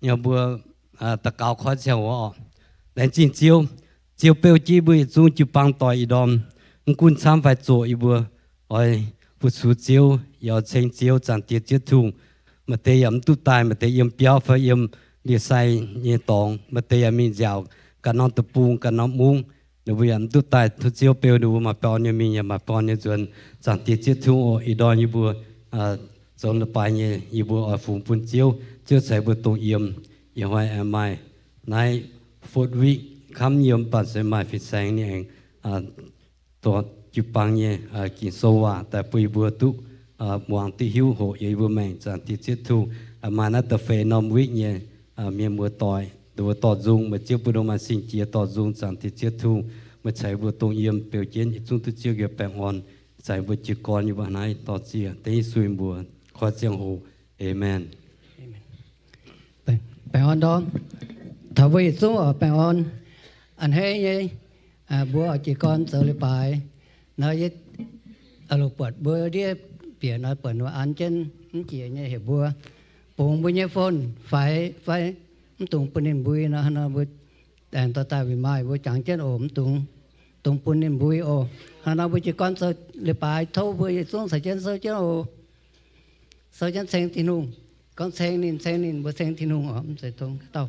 Nor mbuo daux gaux koi ziangh hoc oc. Laengz zingh Ziouv. Ziouv beu jienv mbuo yietc zungv jiu-baang doic ih ndorm, mv gunv camv fai zoqc, yie mbuo oix fu-sux Ziouv, yaac oix ceng Ziouv. Zaangc Diex Ziouv Tin-Hungh, maaih deix yaac mv duqv daaih, maaih deix yiem biauv fai yiem ndie-sai nyei dorngx, maaih deix yaac mingh nziaauc ganh norm deic-bung, ganh norm mungv. Ninh mbuo yaac mv duqv daaih. Tov Ziouv beu ninh mbuo maaih baengh orn nyei mingh, yaac maaih baengh orn nyei nzuonx. Zaangc Diex Ziouv Tin-Hungh oc, ih ndorm yie mbuo zoux leiz-baaix nyei, yie mbuo oix fungx bun Ziouv. Ziouv ceix mbuo dongh yiem. Ih hnoi aengx maaih naaiv Fourth Week camv yiem, mv baac se maaih fin-saeng ninh aengx dorh jiu-baang nyei Ging-Sou waac daaih bun yie mbuo duqv muangx duqv hiuv, hoqc yiem yie mbuo maengc. Zaangc Diex Ziouv Tin-Hungh, maaih naaiv da'feix norm week nyei mienh muoz-doic, ninh mbuo dorh nzung, meih Ziouv bun ninh mbuo maaih sing-jiex dorh nzung. Zaangc Diex Ziouv Tin-Hungh, meih ceix mbuo dongh yiem, beu jienv yietc zungv duqv Ziouv nyei baengh orn, ceix mbuo jiez gorn nyei mbuo naaiv dorh ziec dengv Yesu mbuox koi ziangh hoc. Aamen. Baengh orn ndorm. Taux mbuo yietc zungv oix baengh orn. A'hneiv nyei, mbuo oix jiez gorn zoux leiz-baaix nor, yie oix longc buatc mbuo ndiev bieqc nor, buatc ninh mbuo an jienv mv jiex nyei heuc mbuo bungx mbuo nyei phone faix fai mv dungx bun ninh mbui nor, hnangv nor mbuo aengx dorh daaih remind mbuo jangx jienv oc. Mv dungx, dungx bun ninh mbui oc. Hnangv nor mbuo jiez gorn zoux leiz-baaix, tov mbuo yietc zungv caux jienv souv jienv oc. Souv jienv ceng Tin-Hungh. Gorngv ceng ninh, ceng ninh, mbuo ceng Tin-Hungh oc. Mv zeiz tong dauh.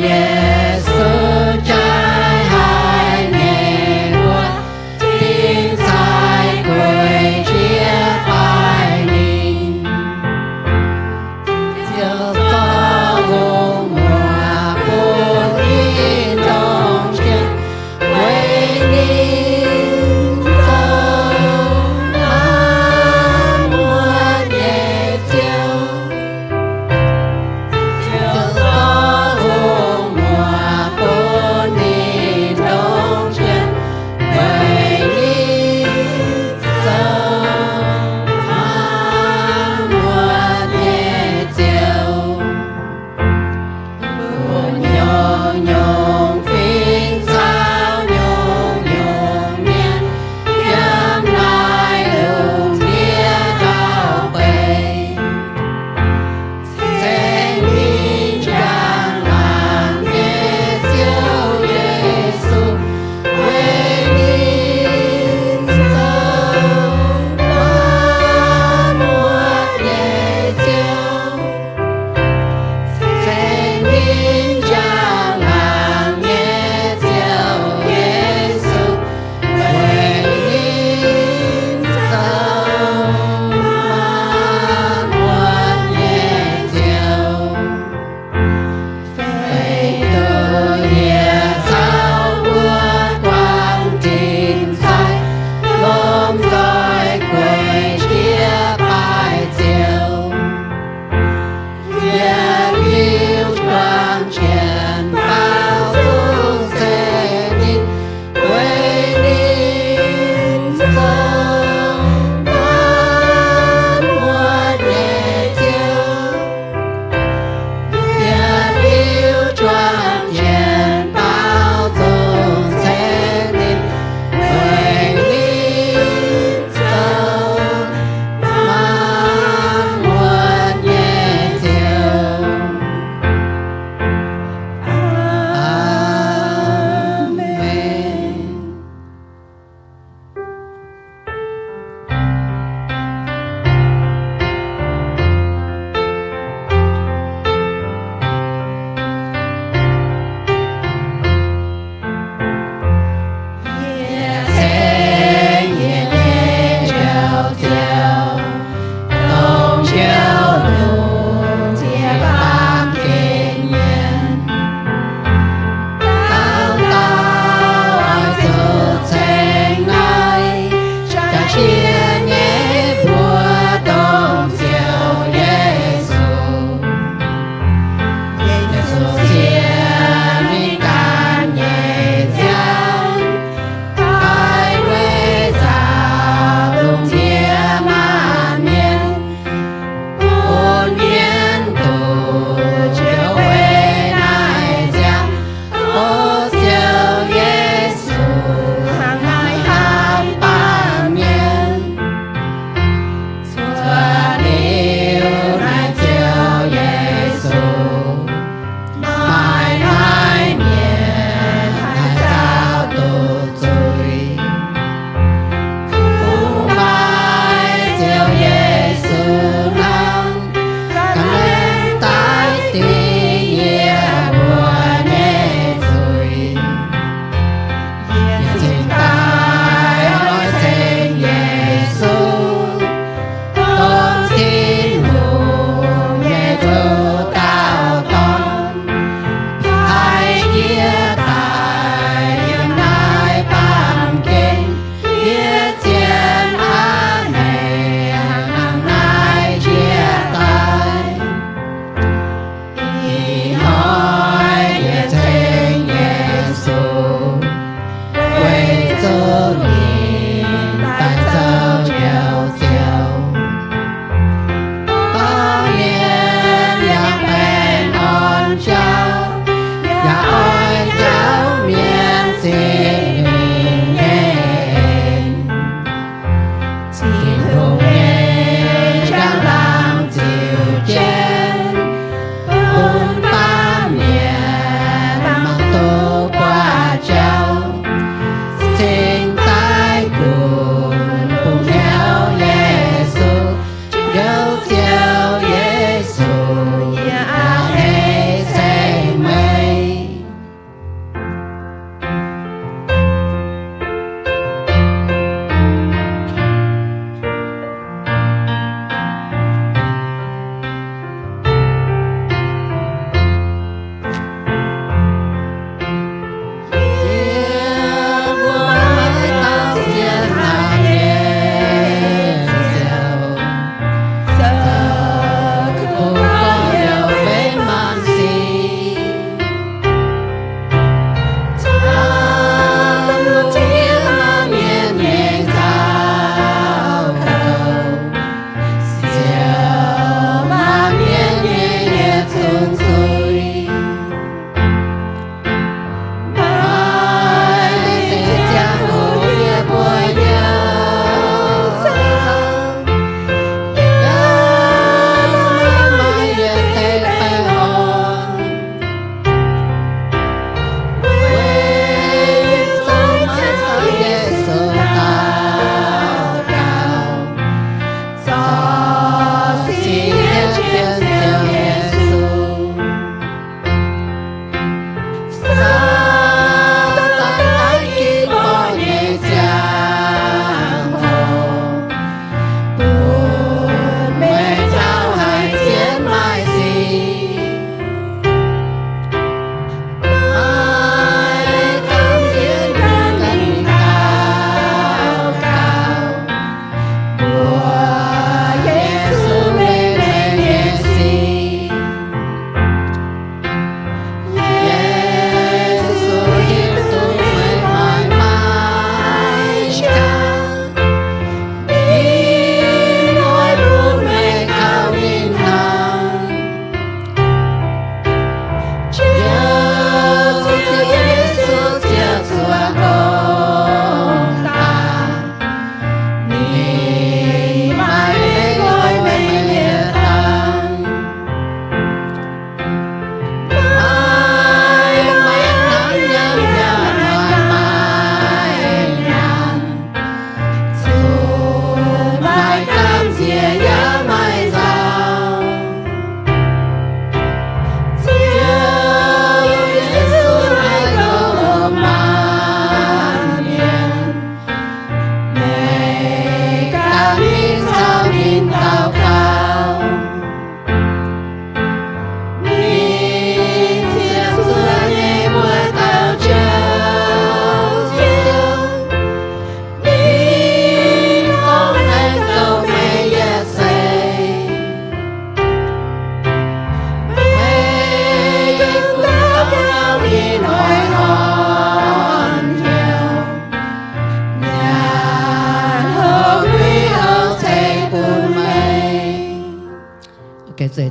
Yesu jaaix haic nyei mbuo, cingx cai gueic jiex baaih mingh. Ziouc zorqv hungh muoc bun ninh ndongc jienv, weic ninh zoux muotc nyei Ziouv. Ziouc zorqv hungh muoc bun ninh ndongc jienv, weic ninh zoux muotc nyei Ziouv. Bun nyungc-nyungc fingx caux nyungc-nyungc mienh yiem naaiv lungh ndiev ndau-beih ceng ninh njang laangc nyei Ziouv Yesu, weic ninh zoux muotc nyei Ziouv, ceng ninh njang laangc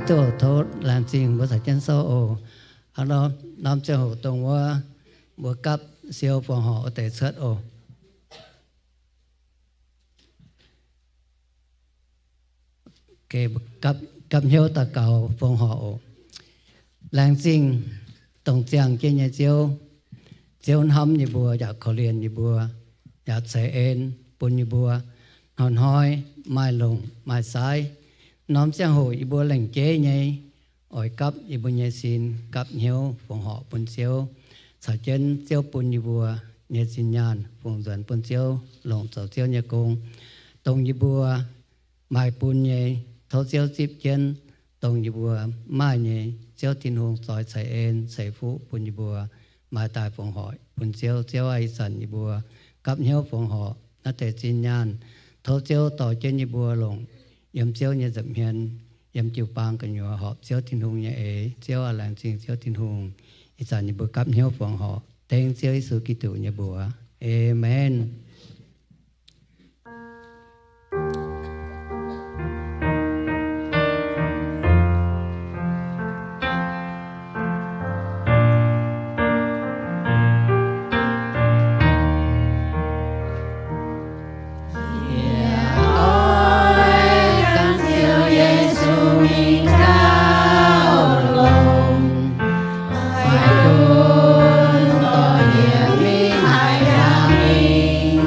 Ziouv tov laengz zingh mbuo caux jienv souv oc. Hnangv nor, norm ziangh hoc dongh wuov mbuo gapv siou fongc horc wuov deix cuotv oc. Gapv, gapv hnyouv daux gaux fongc horc oc. Laengz zingh dongh ziangh jienv nyei Ziouv. Ziouv hnamv yie mbuo yaac korv-lienh yie mbuo, yaac ceix en bun yie mbuo hnoi-hnoi maaih longc maaih saaiv. Norm ziangh hoc yie mbuo lengc jeiv nyei oix gapv yie mbuo nyei sin, gapv hnyouv fongc horc bun Ziouv, caux jienv Ziouv bun yie mbuo nyei zinh nyaanh fungx nzuonx bun Ziouv, longc zoux Ziouv nyei gong. Dongh yie mbuo maaih bun nyei, tov Ziouv zipv jienv. Dongh yie mbuo maaih nyei, Ziouv Tin-Hungh zoix ceix en ceix fuqv bun yie mbuo, maaih daaih fongc horc bun Ziouv. Ziouv aah! Ih zanc yie mbuo gapv hnyouv fongc horc naaiv deix zinh nyaanh, tov Ziouv dorh jienv yie mbuo longc yiem Ziouv nyei nza'hmien, yiem jiu-baang gu'nyuoz horpc Ziouv Tin-Hungh nyei eix. Ziouv aah! Laengz zingh Ziouv Tin-Hungh. Ih zanc yie mbuo gapv hnyouv fongc horc dengv Ziouv Yesu Giduc nyei mbuox. Aamen. Yie oix gan Ziouv Yesu mingh gauh longx, oix bun doic yie mingh haiz njaaux ninh.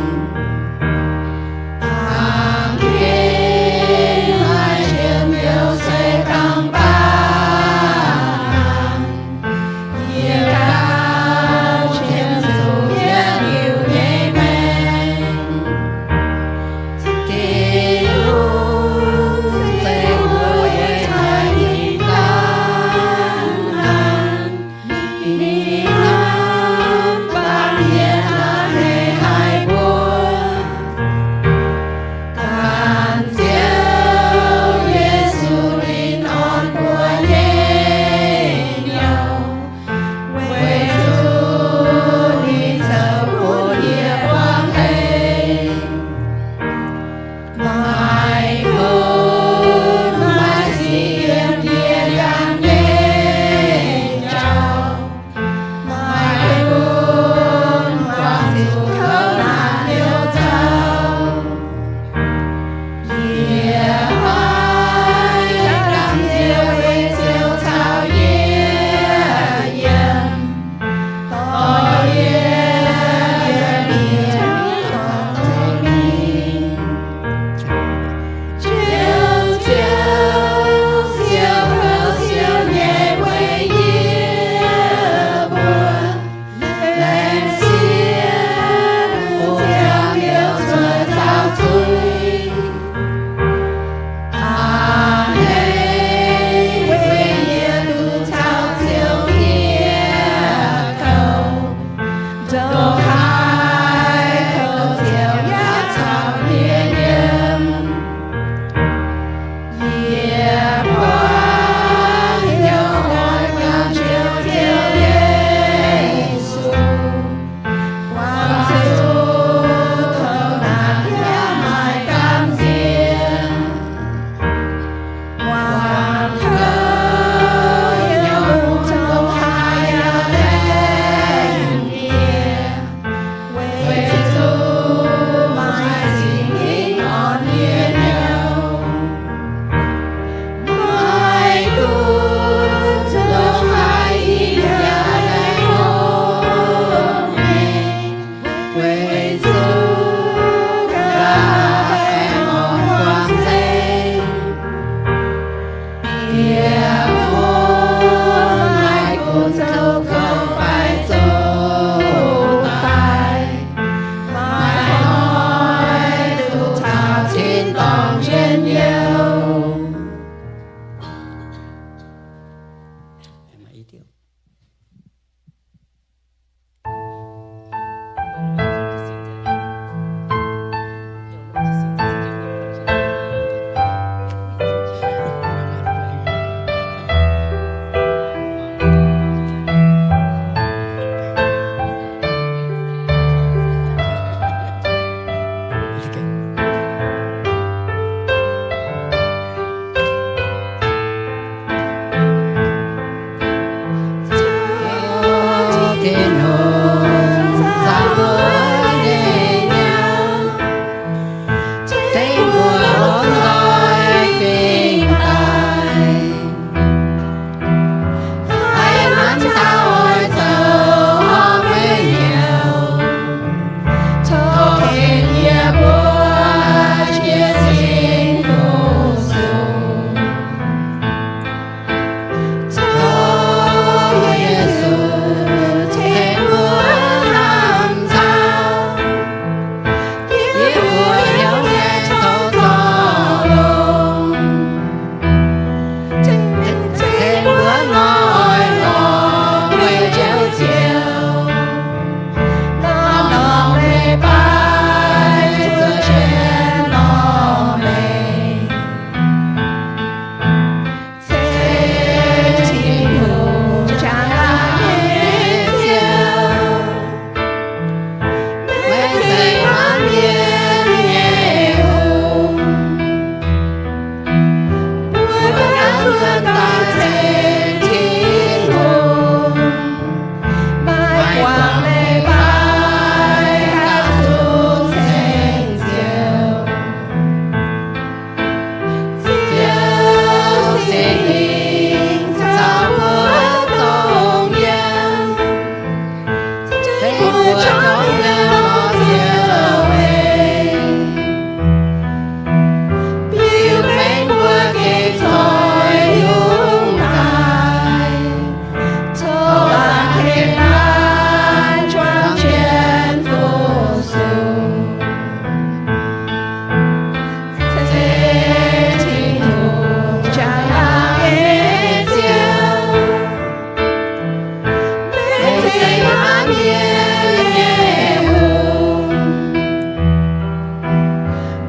mienh nyei hungh.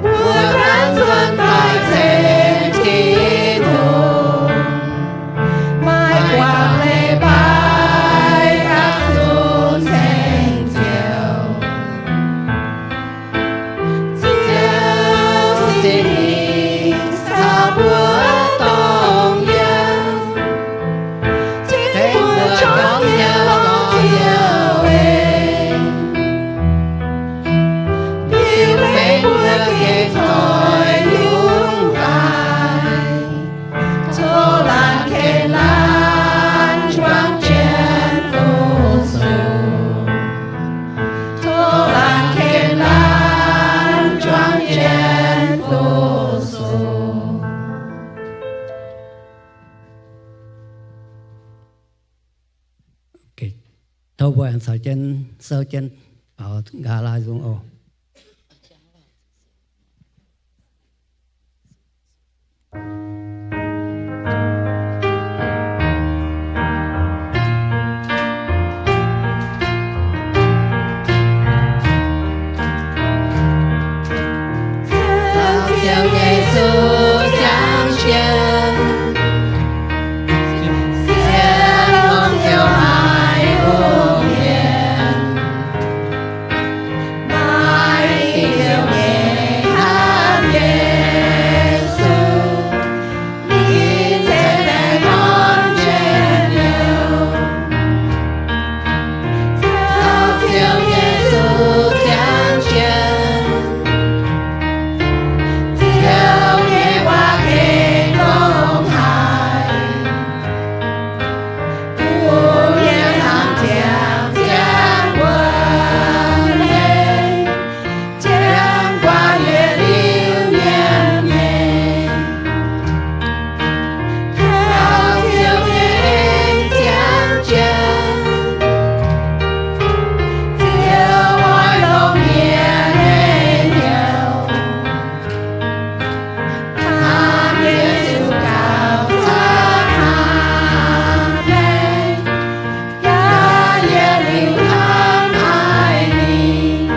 Mbuo ganh zunh doic ceng Tin-Hungh, maiv guangc leiz-baaix ganh zunh ceng Ziouv. Ziouv Singx Lingh caux mbuo dongh yiem, tengx mbuo jorm nyei lorz Ziouv ei. Biux mengh mbuo gengh zoih nyungc daaih, tov laanh ken laanh juangc jienv fu-sux. Tov laanh ken laanh juangc jienv fu-sux. Tov mbuo aengx caux jienv souv jienv baaux nqa'haav laai nzung oc. Caux Ziouv Yesu jangx jienv, sienx longx Ziouv haic wuov mienh. Maaih diuh liouh nyei hnamv Yesu, ninh ceix baengh orn jienv liouh. Caux Ziouv Yesu jangx jienv, Ziouv nyei waac gengh longx haic. Bun mienh hnamv jangx, ziangh wuonv hei, jangx guaax yietc liuz nyei mengh. Taux Ziouv nyei en jangx jienv, Ziouv oix longc mienh nyei hnyouv hnamv Yesu gauh camv hnamv mengh, yaac yietc liuz hnamv haic ninh.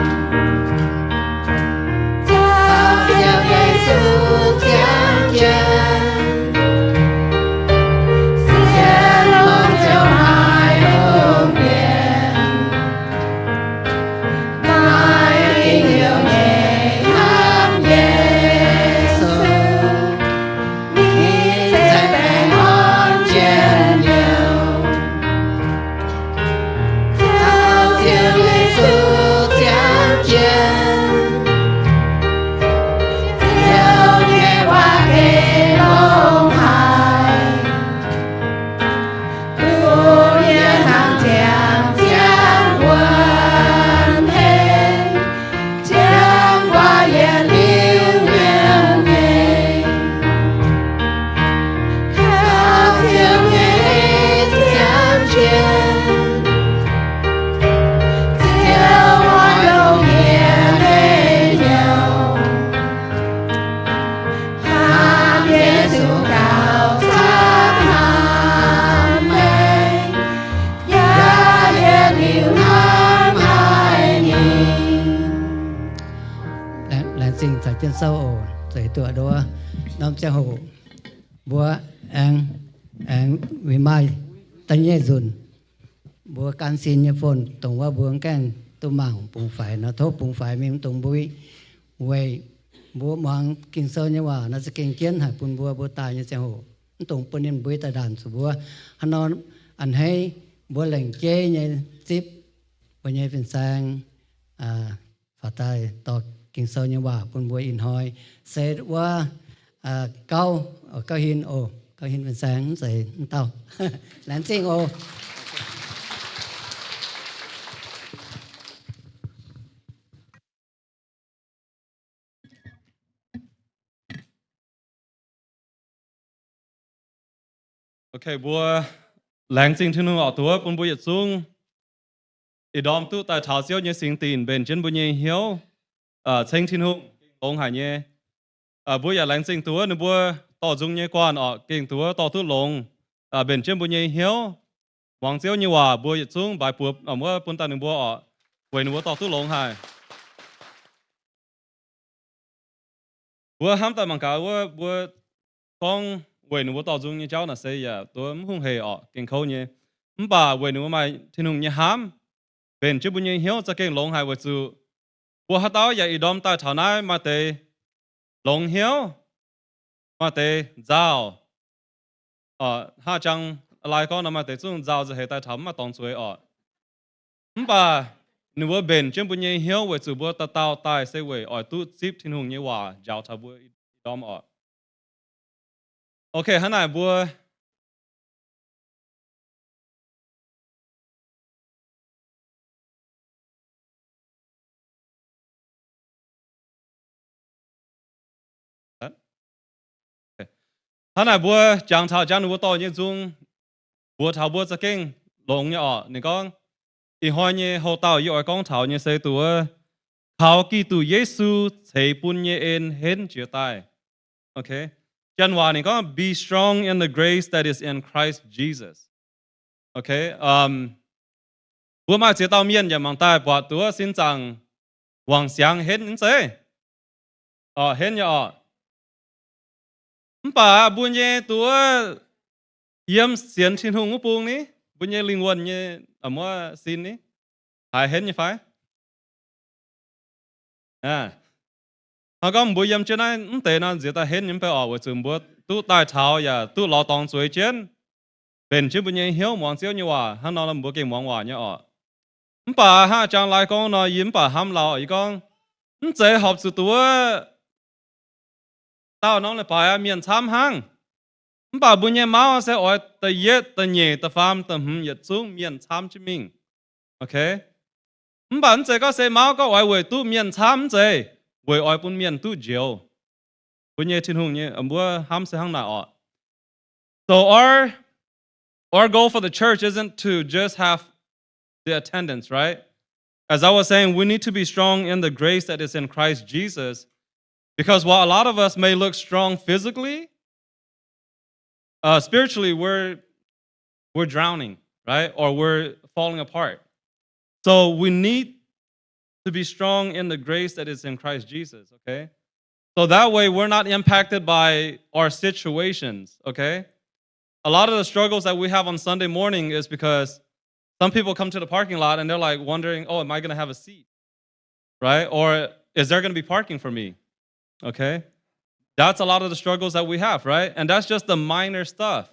Caux Ziouv Yesu jangx jienv, sienx longx Ziouv haic wuov mienh. Maaih diuh liouh nyei hnamv Yesu, ninh ceix baengh orn jienv liouh. Caux Ziouv Yesu jangx jienv, Ziouv nyei waac gengh longx haic. Bun mienh hnamv jangx, ziangh wuonv hei, jangx guaax yietc liuz nyei mengh. Taux Ziouv nyei en jangx jienv, Ziouv oix longc mienh nyei hnyouv hnamv Yesu gauh camv hnamv mengh, yaac yietc liuz hnamv haic ninh. Laengz, laengz zingh caux jienv souv oc. Zeix duqv nduov norm ziangh hoc mbuo aengx, aengx mingh maaih da'nyeic nzunc mbuo gan sin nyei phone, dongh wuov mbuo mv gaengh duqv mangc bungx faix nor, tov bungx faix mingh mv dungx mbuiv. Weic mbuo muangx Ging-Sou nyei waac nor za'gengh jienv haic bun mbuo, mbuo daaih nyei ziangh hoc mv dungx bun ninh mbuiv daaih ndaanc zuqc mbuo. Hnangv nor a'hneiv mbuo lengc jeiv nyei zipv mbuo nyei fin-saeng faaux daaih dorh Ging-Sou nyei waac bun mbuo ih hnoi. Se wuov gauv, gauv hin oc, gauv hin fin-saeng mv zeiz mv dauh. Laengz zingh oc. Ok, mbuo laengz zingh Tin-Hungh oc, duqv bun mbuo yietc zungv ih ndorm duqv daaih taux Ziouv nyei singx dinc mbenc jienv mbuo nyei hnyouv, ceng Tin-Hungh longx haic nyei. Mbuo yaac laengz zingh duqv ninh mbuo dorh nzung nyei guanh oc, gengh duqv dorh duqv longx, mbenc jienv mbuo nyei hnyouv. muangx Ziouv nyei waac, mbuo yietc zungv mbaix buoz wuov bun daaih ninh mbuo oc, weic ninh mbuo dorh duqv longx haic. Mbuo hnamv daaih mangc gaax wuov, mbuo gorngv weic ninh mbuo dorh nzung nyei jauv naaic se yaac duqv mv hungh heic oc, gengh kouv nyei. Mv baac weic ninh mbuo maaih Tin-Hungh nyei hnamv, mbenc jienv mbuo nyei hnyouv za'gengh longx haic weic zuqc mbuo haaix dauh yaac ih ndorm daaih taux naaiv maaih deix longx hnyouv, maaih deix nzauh. Hnangv jang lai gorngv nor, maaih deix zungv nzauh nzauh heix daaih taux mv maaih dorngx zueiz oc. Mv baac ninh mbuo mbenc jienv mbuo nyei hnyouv weic zuqc mbuo dauh dauh daaih se weic oix duqv zipv Tin-Hungh nyei waac njaaux taux mbuo ih ndorm oc. Okay, hnangv naaic mbuo hnangv naaic mbuo jangx taux jangx ninh mbuo dorh nyei nzung, mbuox taux mbuo za'gengh longx nyei oc. Ninh gorngv, ih hnoi nyei houx-dauh yie oix gorngv taux nyei se duqv wuov, kaux Giduc Yesu ceix bun nyei en henv jiez daaih. Okay, janx waac ninh gorngv, be strong in the grace that is in Christ Jesus. Okay, mbuo maaih ziex dauh mienh yaac mangc daaih buatc duqv wuov sin zaangc wangc siangx henv nyei zeiv, henv nyei oc. Mv baac mbuo nyei duqv wuov yiem sienx Tin-Hungh wuov bung ni, mbuo nyei lingh wuonh nyei wuov sin ni, haiz henv nyei fai? Hnangv gorngv mbuo yiem jienv naaiv mv deix nor, nziex daaih henv nyei mv bei oc, weic zuqc mbuo duqv daaih taux yaac duqv lorz dorngx zueiz jienv, mbenc jienv mbuo nyei hnyouv muangx Ziouv nyei waac. Hnangv nor mbuo gengh muangx waac nyei oc. Mv baac hnangv jang lai gorngv nor, yie mv baac hnamv lauh, yie gorngv, mv zeiz horpc zuqc duqv wuov dauh norm leiz-baaix mienh camv hnangv. Mv baac mbuo nyei mauv se oix da'yietv, da'nyeic, da'faam, da'hmz yietc zungv mienh camv jienv mingh. Okay, mv baac mv zeiz gorngv se mauv gorngv oix weic duqv mienh camv, mv zeiz, weic oix bun mienh duqv njoux. Mbuo nyei Tin-Hungh nyei, mbuo hnamv se hnangv naaic oc. So our, our goal for the church isn't to just have the attendance, right? As I was saying, we need to be strong in the grace that is in Christ Jesus, because while a lot of us may look strong physically, uh, spiritually we're we're drowning, right? Or we're falling apart. So we need to be strong in the grace that is in Christ Jesus, okay? So that way we're not impacted by our situations, okay? A lot of the struggles that we have on Sunday morning is because some people come to the parking lot and they're like wondering, oh, am I going to have a seat? Right? Or is there going to be parking for me? Okay? That's a lot of the struggles that we have, right? And that's just the minor stuff.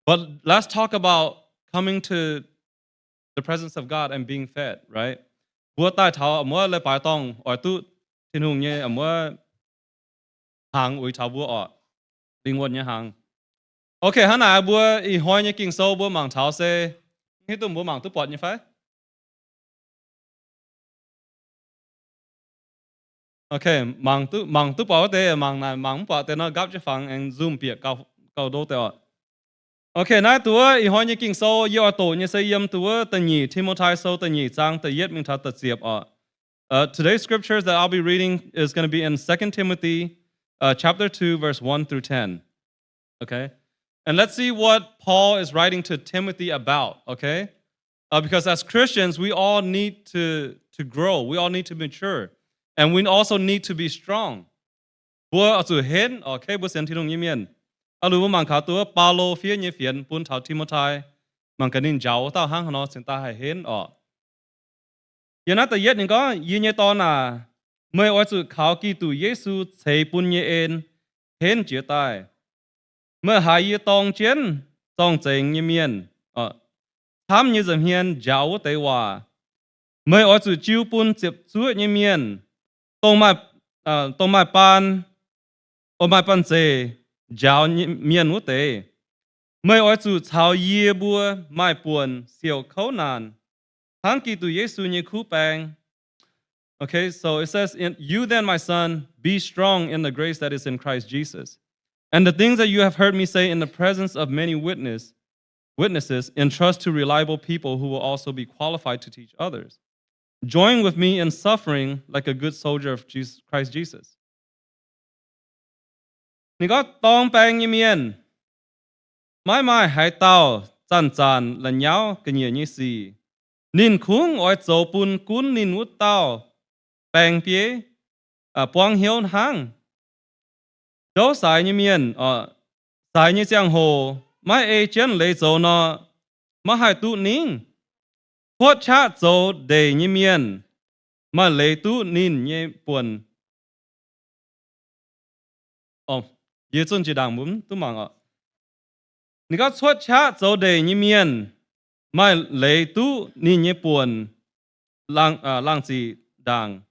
But let's talk about coming to the presence of God and being fed, right? Mbuo daaih taux muov leiz-baaix dorngh oix duqv Tin-Hungh nyei muov hnaangx uix taux mbuo oc, lingh wuonh nyei hnaangx. Okay, hnangv naaic mbuo ih hnoi nyei Ging-Sou mbuo mangc taux se, hiuv duqv mbuo mangc duqv buatc nyei fai? Okay, mangc duqv, mangc duqv buatc wuov deix, mangc naaic mangc mv buatc deix nor, gapv jienv fangx aengx zoom bieqc gauh, gauh ndo deix oc. Okay, naaiv duqv ih hnoi nyei Ging-Sou yie oix doqc nyei se yiem duqv wuov da'nyeic Ti^mo^tai Sou da'nyeic zaang da'yietv mingh taux da'ziepc oc. Uh, today's scriptures that I'll be reading is going to be in Second Timothy, uh, chapter two, verse one through ten. Okay? And let's see what Paul is writing to Timothy about, okay? Uh, because as Christians, we all need to, to grow. We all need to mature. And we also need to be strong. Mbuo oix zuqc henv, okay, mbuo sienx Tin-Hungh nyei mienh. Aa, liuz mbuo mangc gaax duqv Baulo fiev nyei fienx bun taux Ti^mo^tai, mangc gaax ninh njaaux wuov dauh hnangv haaix nor cingx daaih haih henv oc. Yiem naaiv da'yietv ninh gorngv, yie nyei dorn aac, meih oix zuqc kaux Giduc Yesu ceix bun nyei en henv jiez daaih. Meih haiz yie dorng jienv zorng-zengx nyei mienh, camv nyei nza'hmien njaaux wuov deix waac. Meih oix zuqc jiu bun ziepc zuoqv nyei mienh, dongh maaih, dongh maaih baan, o, maaih banh zeic njaaux mienh wuov deix. Meih oix zuqc caux yie mbuo maaih buonc siouc kouv naanc, hnangv Giduc Yesu nyei kuv baeng. Okay, so it says, you then, my son, be strong in the grace that is in Christ Jesus. And the things that you have heard me say in the presence of many witness, witnesses, entrust to reliable people who will also be qualified to teach others. Join with me in suffering like a good soldier of Jesus, Christ Jesus. Ninh gorngv dorng baeng nyei mienh, maiv maaih haaix dauh zanc-zanc la'nyauv ga'nyiec nyei sic. Ninh kungx oix zoux bun gunv ninh wuov dauh baeng bieiv, buangv hnyouv hnangv. Ndouv saaix nyei mienh, saaix nyei ziangh hoc maiv ei jienv leiz zoux nor, maiv haih duqv ningv. Cuotv qaqv zoux ndeic nyei mienh maaih leiz duqv ninh nyei buonc. Yie zunh jiex ndaangc mbuo duqv mangc oc. Ninh gorngv cuotv qaqv zoux ndeic nyei mienh maaih leiz duqv ninh nyei buonc. Laangh ziqc ndaangc.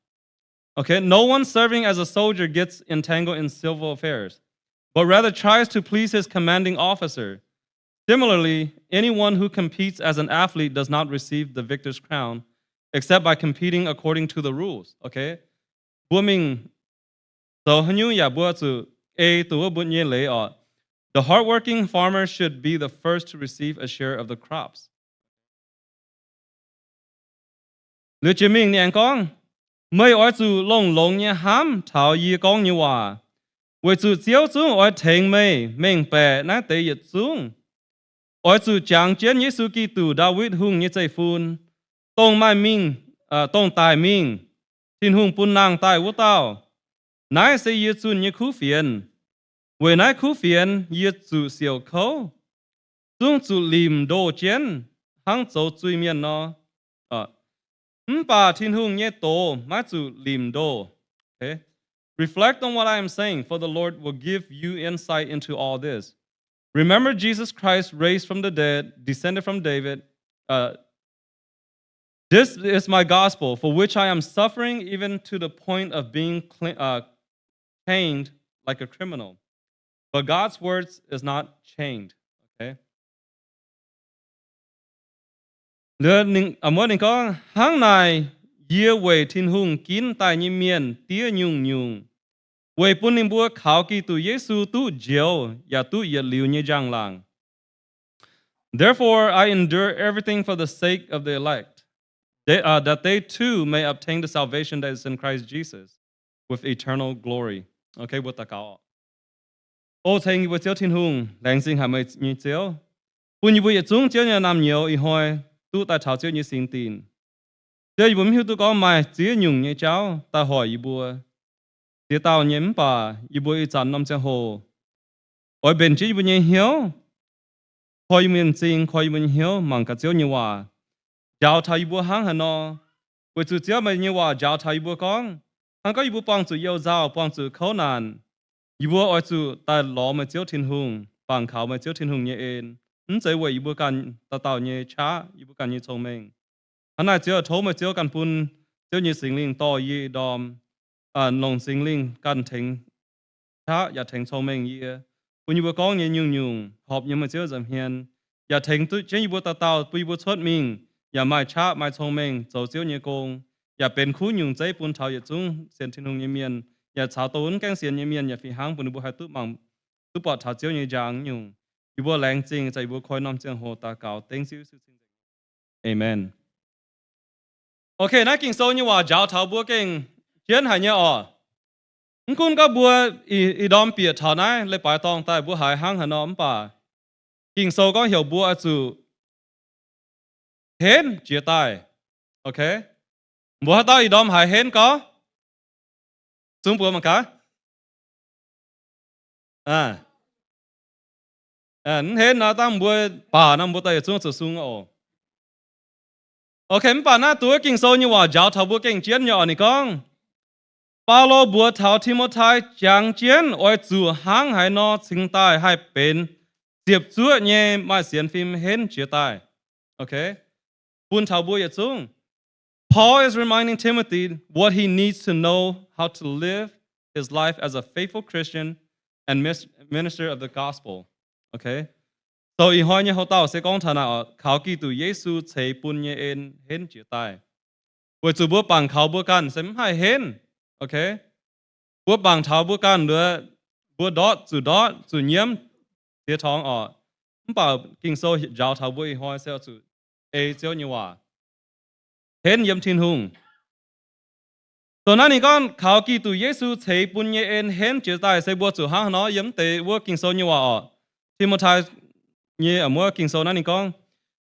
Okay, no one serving as a soldier gets entangled in civil affairs, but rather tries to please his commanding officer. Similarly, anyone who competes as an athlete does not receive the victor's crown, except by competing according to the rules. Okay, mbuo mingh zoux haaix nyungc yaac mbuo zuqc ei duqv wuov mbuo nyei leiz oc. The hardworking farmer should be the first to receive a share of the crops. Liuz jiex mingh ninh aengx gorngv, meih oix zuqc longx-longx nyei hnamv taux yie gorngv nyei waac, weic zuqc Ziouv zungv oix tengx meih mengh baeqc naaiv deix yietc zungv. Oix zuqc jangx jienv Yesu Giduc, Ndaawitv Hungh nyei zeiv-fun, dongh maaih mingh, dongh daic mingh, Tin-Hungh bun nangh daaih wuov dauh. Naaiv se yie zunh nyei kuv fienx. Weic naaiv kuv fienx yie zuqc siouc kouv, zungv zuqc limc ndoh jienv hnangv zoux zuiz-mienh nor. Mv baac Tin-Hungh nyei doz maiv zuqc limc ndoh. Okay? Reflect on what I am saying, for the Lord will give you insight into all this. Remember Jesus Christ, raised from the dead, descended from David. Uh, this is my gospel, for which I am suffering even to the point of being cl- uh, chained like a criminal. But God's words is not chained. Okay? Liuz ninh, muoz ninh gorngv, hnangv naaic yie weic Tin-Hungh ginv daaih nyei mienh diev nyungc-nyungc, weic bun ninh mbuo kaux Giduc Yesu duqv njoux yaac duqv yietc liuz nyei njang-laangc. Therefore I endure everything for the sake of the elect, that they too may obtain the salvation that is in Christ Jesus with eternal glory. Okay, mbuo daux gaux. O ceng yie mbuo Ziouv Tin-Hungh, laengz zingh haic meih nyei Ziouv, bun yie mbuo yietc zungv Ziouv nyei naamh nyouz ih hnoi duqv daaih taux Ziouv nyei singx dinc. Ziouv, yie mbuo mv hiuv duqv gorngv maaih ziex nyungc nyei jauv daaih hoic yie mbuo. Ziex dauh nyei mv baac yie mbuo ih zanc norm ziangh hoc oix mbenc jienv yie mbuo nyei hnyouv, koi yie mbuo nyei m'zing, koi yie mbuo nyei hnyouv mangc gaax Ziouv nyei waac, njaaux taux yie mbuo hnangv haaix nor. Weic zuqc Ziouv meih nyei waac njaaux taux yie mbuo gorngv, hnangv gorngv yie mbuo buangh zuqc you nzauh, buangh zuqc kouv naanc, yie mbuo oix zuqc daaih lorz meih Ziouv Tin-Hungh, bangc kaux meih Ziouv Tin-Hungh nyei en, mv zeiz weic yie mbuo ganh dauh dauh nyei qaqv, yie mbuo ganh nyei cong-mengh. Hnangv naaic Ziouv, tov meih Ziouv ganh bun Ziouv nyei Singx Lingh dorh yie ndorm, longc Singx Lingh ganh tengx qaqv yaac tengx cong-mengh yie, bun yie mbuo gorngv nyei nyungc-nyungc horpc nyei meih Ziouv nza'hmien, yaac tengx duqv jienv yie mbuo dauh dauh, bun yie mbuo cuotv mingh yaac maaih qaqv maaih cong-mengh zoux Ziouv nyei gong, yaac benx kuv nyungc zeiv bun taux yietc zungv sienx Tin-Hungh nyei mienh, yaac caux dongh wuov mv gaengh sienx nyei mienh yaac fih hnangv, bun ninh mbuo haih duqv mangc, duqv buatc taux Ziouv nyei njang nyungc. Yie mbuo laengz zingh, yie mbuo koi norm ziangh hoc daux gaux dengv Ziouv Yesu cing-nzengc. Amen. Okay, naaiv Ging-Sou nyei waac njaaux taux mbuo gengh jienv haic nyei oc. Mv gunv gorngv mbuo ih ndorm bieqc taux naaiv leiz-baaix dorngh daaih mbuo haiz hnangv haaix nor mv baac, Ging-Sou gorngv heuc mbuo oix zuqc henv jiez daaih. Okay, mbuo haaix dauh ih ndorm haiz henv gorx? Zungv mbuo mangc gaax. Mv henv nor, dangh mbuo baac nor mbuo daaih yietc zungv zuqc sung oc. Okay, mv baac naaiv duqv Ging-Sou nyei waac njaaux taux mbuo gengh jienv nyei oc. Ninh gorngv, Baulo mbuox taux Ti^mo^tai jangx jienv oix zuqc hnangv haaix nor cingx daaih haih benx ziepc zuoqv nyei maaih sienx fim henv jiez daaih. Okay, bun taux mbuo yietc zungv. Paul is reminding Timothy what he needs to know how to live his life as a faithful Christian and minister of the gospel. Okay, so ih hnoi nyei houv dauh se gorngv taux naaic oc, kaux Giduc Yesu ceix bun nyei en henv jiez daaih. Weic zuqc mbuo bangc kaux mbuo ganh se mv haih henv. Okay, mbuo bangc taux mbuo ganh luoqc, mbuo ndortv zuqc ndortv zuqc nyiemv ziex torngx oc. Mv baac Ging-Sou njaaux taux mbuo ih hnoi se oix zuqc ei Ziouv nyei waac, henv yiem Tin-Hungh. So naaiv ninh gorngv kaux Giduc Yesu ceix bun nyei en henv jiez daaih se mbuo zuqc hnangv haaix nor yiem deix wuov Ging-Sou nyei waac oc. Ti^mo^tai nyei, aa, muov Ging-Sou naaiv ninh gorngv,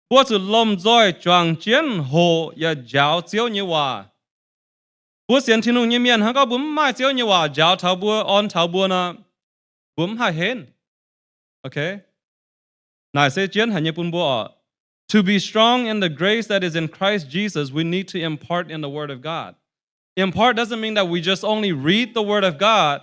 mbuo zuqc lomh nzoih juangc jienv hoqc yaac njaaux Ziouv nyei waac. Mbuo sienx Tin-Hungh nyei mienh hnangv gorngv mbuo mv maaih Ziouv nyei waac njaaux taux mbuo, orn taux mbuo nor, mbuo mv haih henv. Okay? Naaic se jienv haic nyei bun mbuo oc. To be strong in the grace that is in Christ Jesus, we need to impart in the Word of God. Impart doesn't mean that we just only read the Word of God,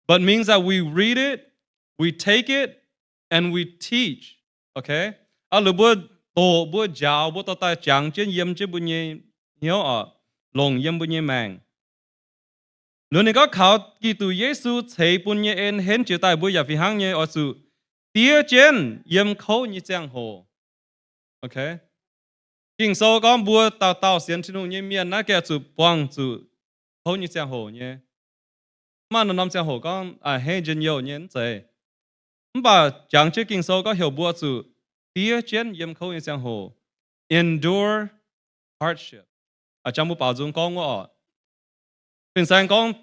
but means that we read it, we take it, and we teach. Okay? Aa, liuz mbuo doqc, mbuo njaaux, mbuo dorh daaih jangx jienv yiem jienv mbuo nyei hnyouv oc, longc yiem mbuo nyei maengc. Liuz ninh gorngv kaux Giduc Yesu ceix bun nyei en henv jiex daaih, mbuo yaac fih hnangv nyei oix zuqc diev jienv yiem kouv nyei ziangh hoc. Okay? Ging-Sou gorngv mbuo dauh dauh sienx Tin-Hungh nyei mienh naaiv gengh zuqc buangh zuqc kouv nyei ziangh hoc nyei. Mv maaih norm-norm ziangh hoc gorngv a'hneiv njien-youh nyei, mv zeiz. Mv baac jangx jienv Ging-Sou gorngv heuc mbuo zuqc diev jienv yiem kouv nyei ziangh hoc, endure hardship. Aa, jangx mbuo baaux nzung gorngv wuov oc. Fin-Saeng gorngv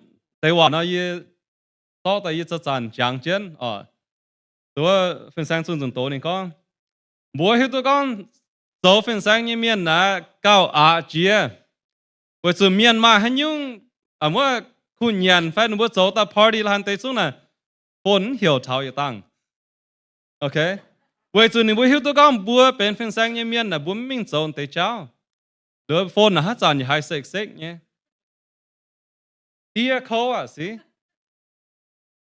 deix waac nor, yie zorqv daaih yie zanc-zanc jangx jienv oc. Duqv Fin-Saeng zunh nzunc doz ninh gorngv, mbuo hiuv duqv gorngv zoux Fin-Saeng nyei mienh naaiv gauh aqc jiex, weic zuqc mienh maaih haaix nyungc, aa, muov kuh nyanc fai ninh mbuo zoux daaih party la'hanh deix zungv naaic, phone mv heuc taux yietc dangh. Okay? Weic zuqc ninh mbuo hiuv duqv gorngv mbuo benx Fin-Saeng nyei mienh naaic, mbuo mv mingh zoux deix jauv. Liuz phone naaic haaix zanc yaac haih sekv-sekv nyei. Diev kouv aqv sic.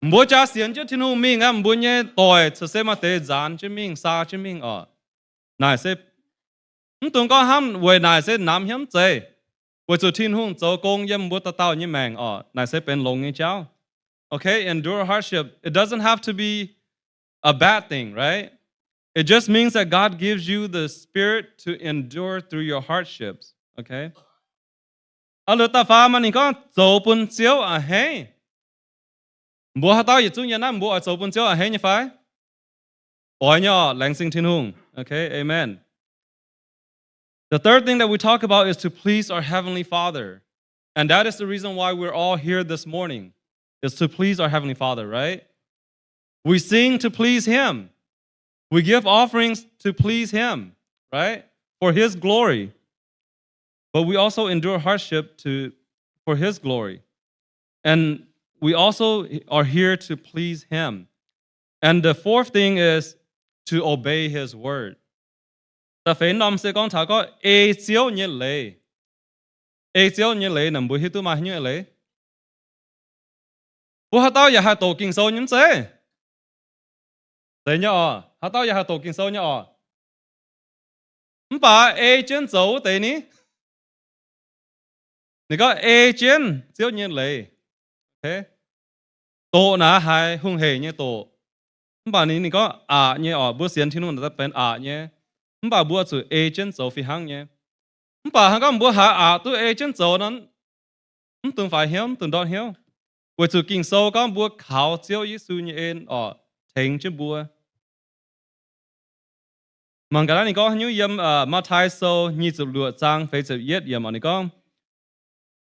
Mbuo jaa sienx jienv Tin-Hungh mingh aqv, mbuo nyei doic caux se maaih deix nzaanx jienv mingh, saa jienv mingh oc. Naaic se mv dungx gorngv hnamv weic naaic se namx hnyouv, mv zeiz. Weic zuqc Tin-Hungh zoux gong yiem mbuo dauh dauh nyei maengc oc. Naaic se benx longx nyei jauv. Okay, endure hardship. It doesn't have to be a bad thing, right? It just means that God gives you the spirit to endure through your hardships. Okay? Aa, liuz da'faam maaih ninh gorngv zoux bun Ziouv a'hneiv. Mbuo haaix dauh yietc zungv yiem naaiv, mbuo oix zoux bun Ziouv a'hneiv nyei fai? Oix nyei oc, laengz zingh Tin-Hungh. Okay, amen. The third thing that we talk about is to please our Heavenly Father. And that is the reason why we're all here this morning, is to please our Heavenly Father, right? We sing to please Him. We give offerings to please Him, right? For His glory. But we also endure hardship to, for His glory. And we also are here to please Him. And the fourth thing is to obey His word. Da'feix norm se gorngv taux gorngv ei Ziouv nyei leiz. Ei Ziouv nyei leiz naaic, mbuo hiuv duqv maaih haaix nyungc leiz? Mbuo haaix dauh yaac haih doqc Ging-Sou nyei mv zeiz? Zeiz nyei oc. Haaix dauh yaac haih doqc Ging-Sou nyei oc. Mv baac ei jienv zoux wuov deix ni? Ninh gorngv ei jienv Ziouv nyei leiz. Okay? Doqc naaic haiz hungh heic nyei doqc. Mv baac ninh, ninh gorngv aqc nyei oc. Mbuo sienx Tin-Hungh naaic benx aqc nyei. Mv baac mbuo zuqc ei jienv zoux fih hnangv nyei. Mv baac hnangv gorngv mbuo haiz aqc duqv ei jienv zoux nor, mv dungx faix hnyouv, mv dungx ndortv hnyouv. Weic zuqc Ging-Sou gorngv mbuo kaux Ziouv Yesu nyei en oc, tengx jienv mbuo. Mangc gaax naaiv ninh gorngv haaix nyungc yiem, aa, Matv^taai Sou nyic ziepc luoqc zaang feix ziepc yietv yiemc oc, ninh gorngv,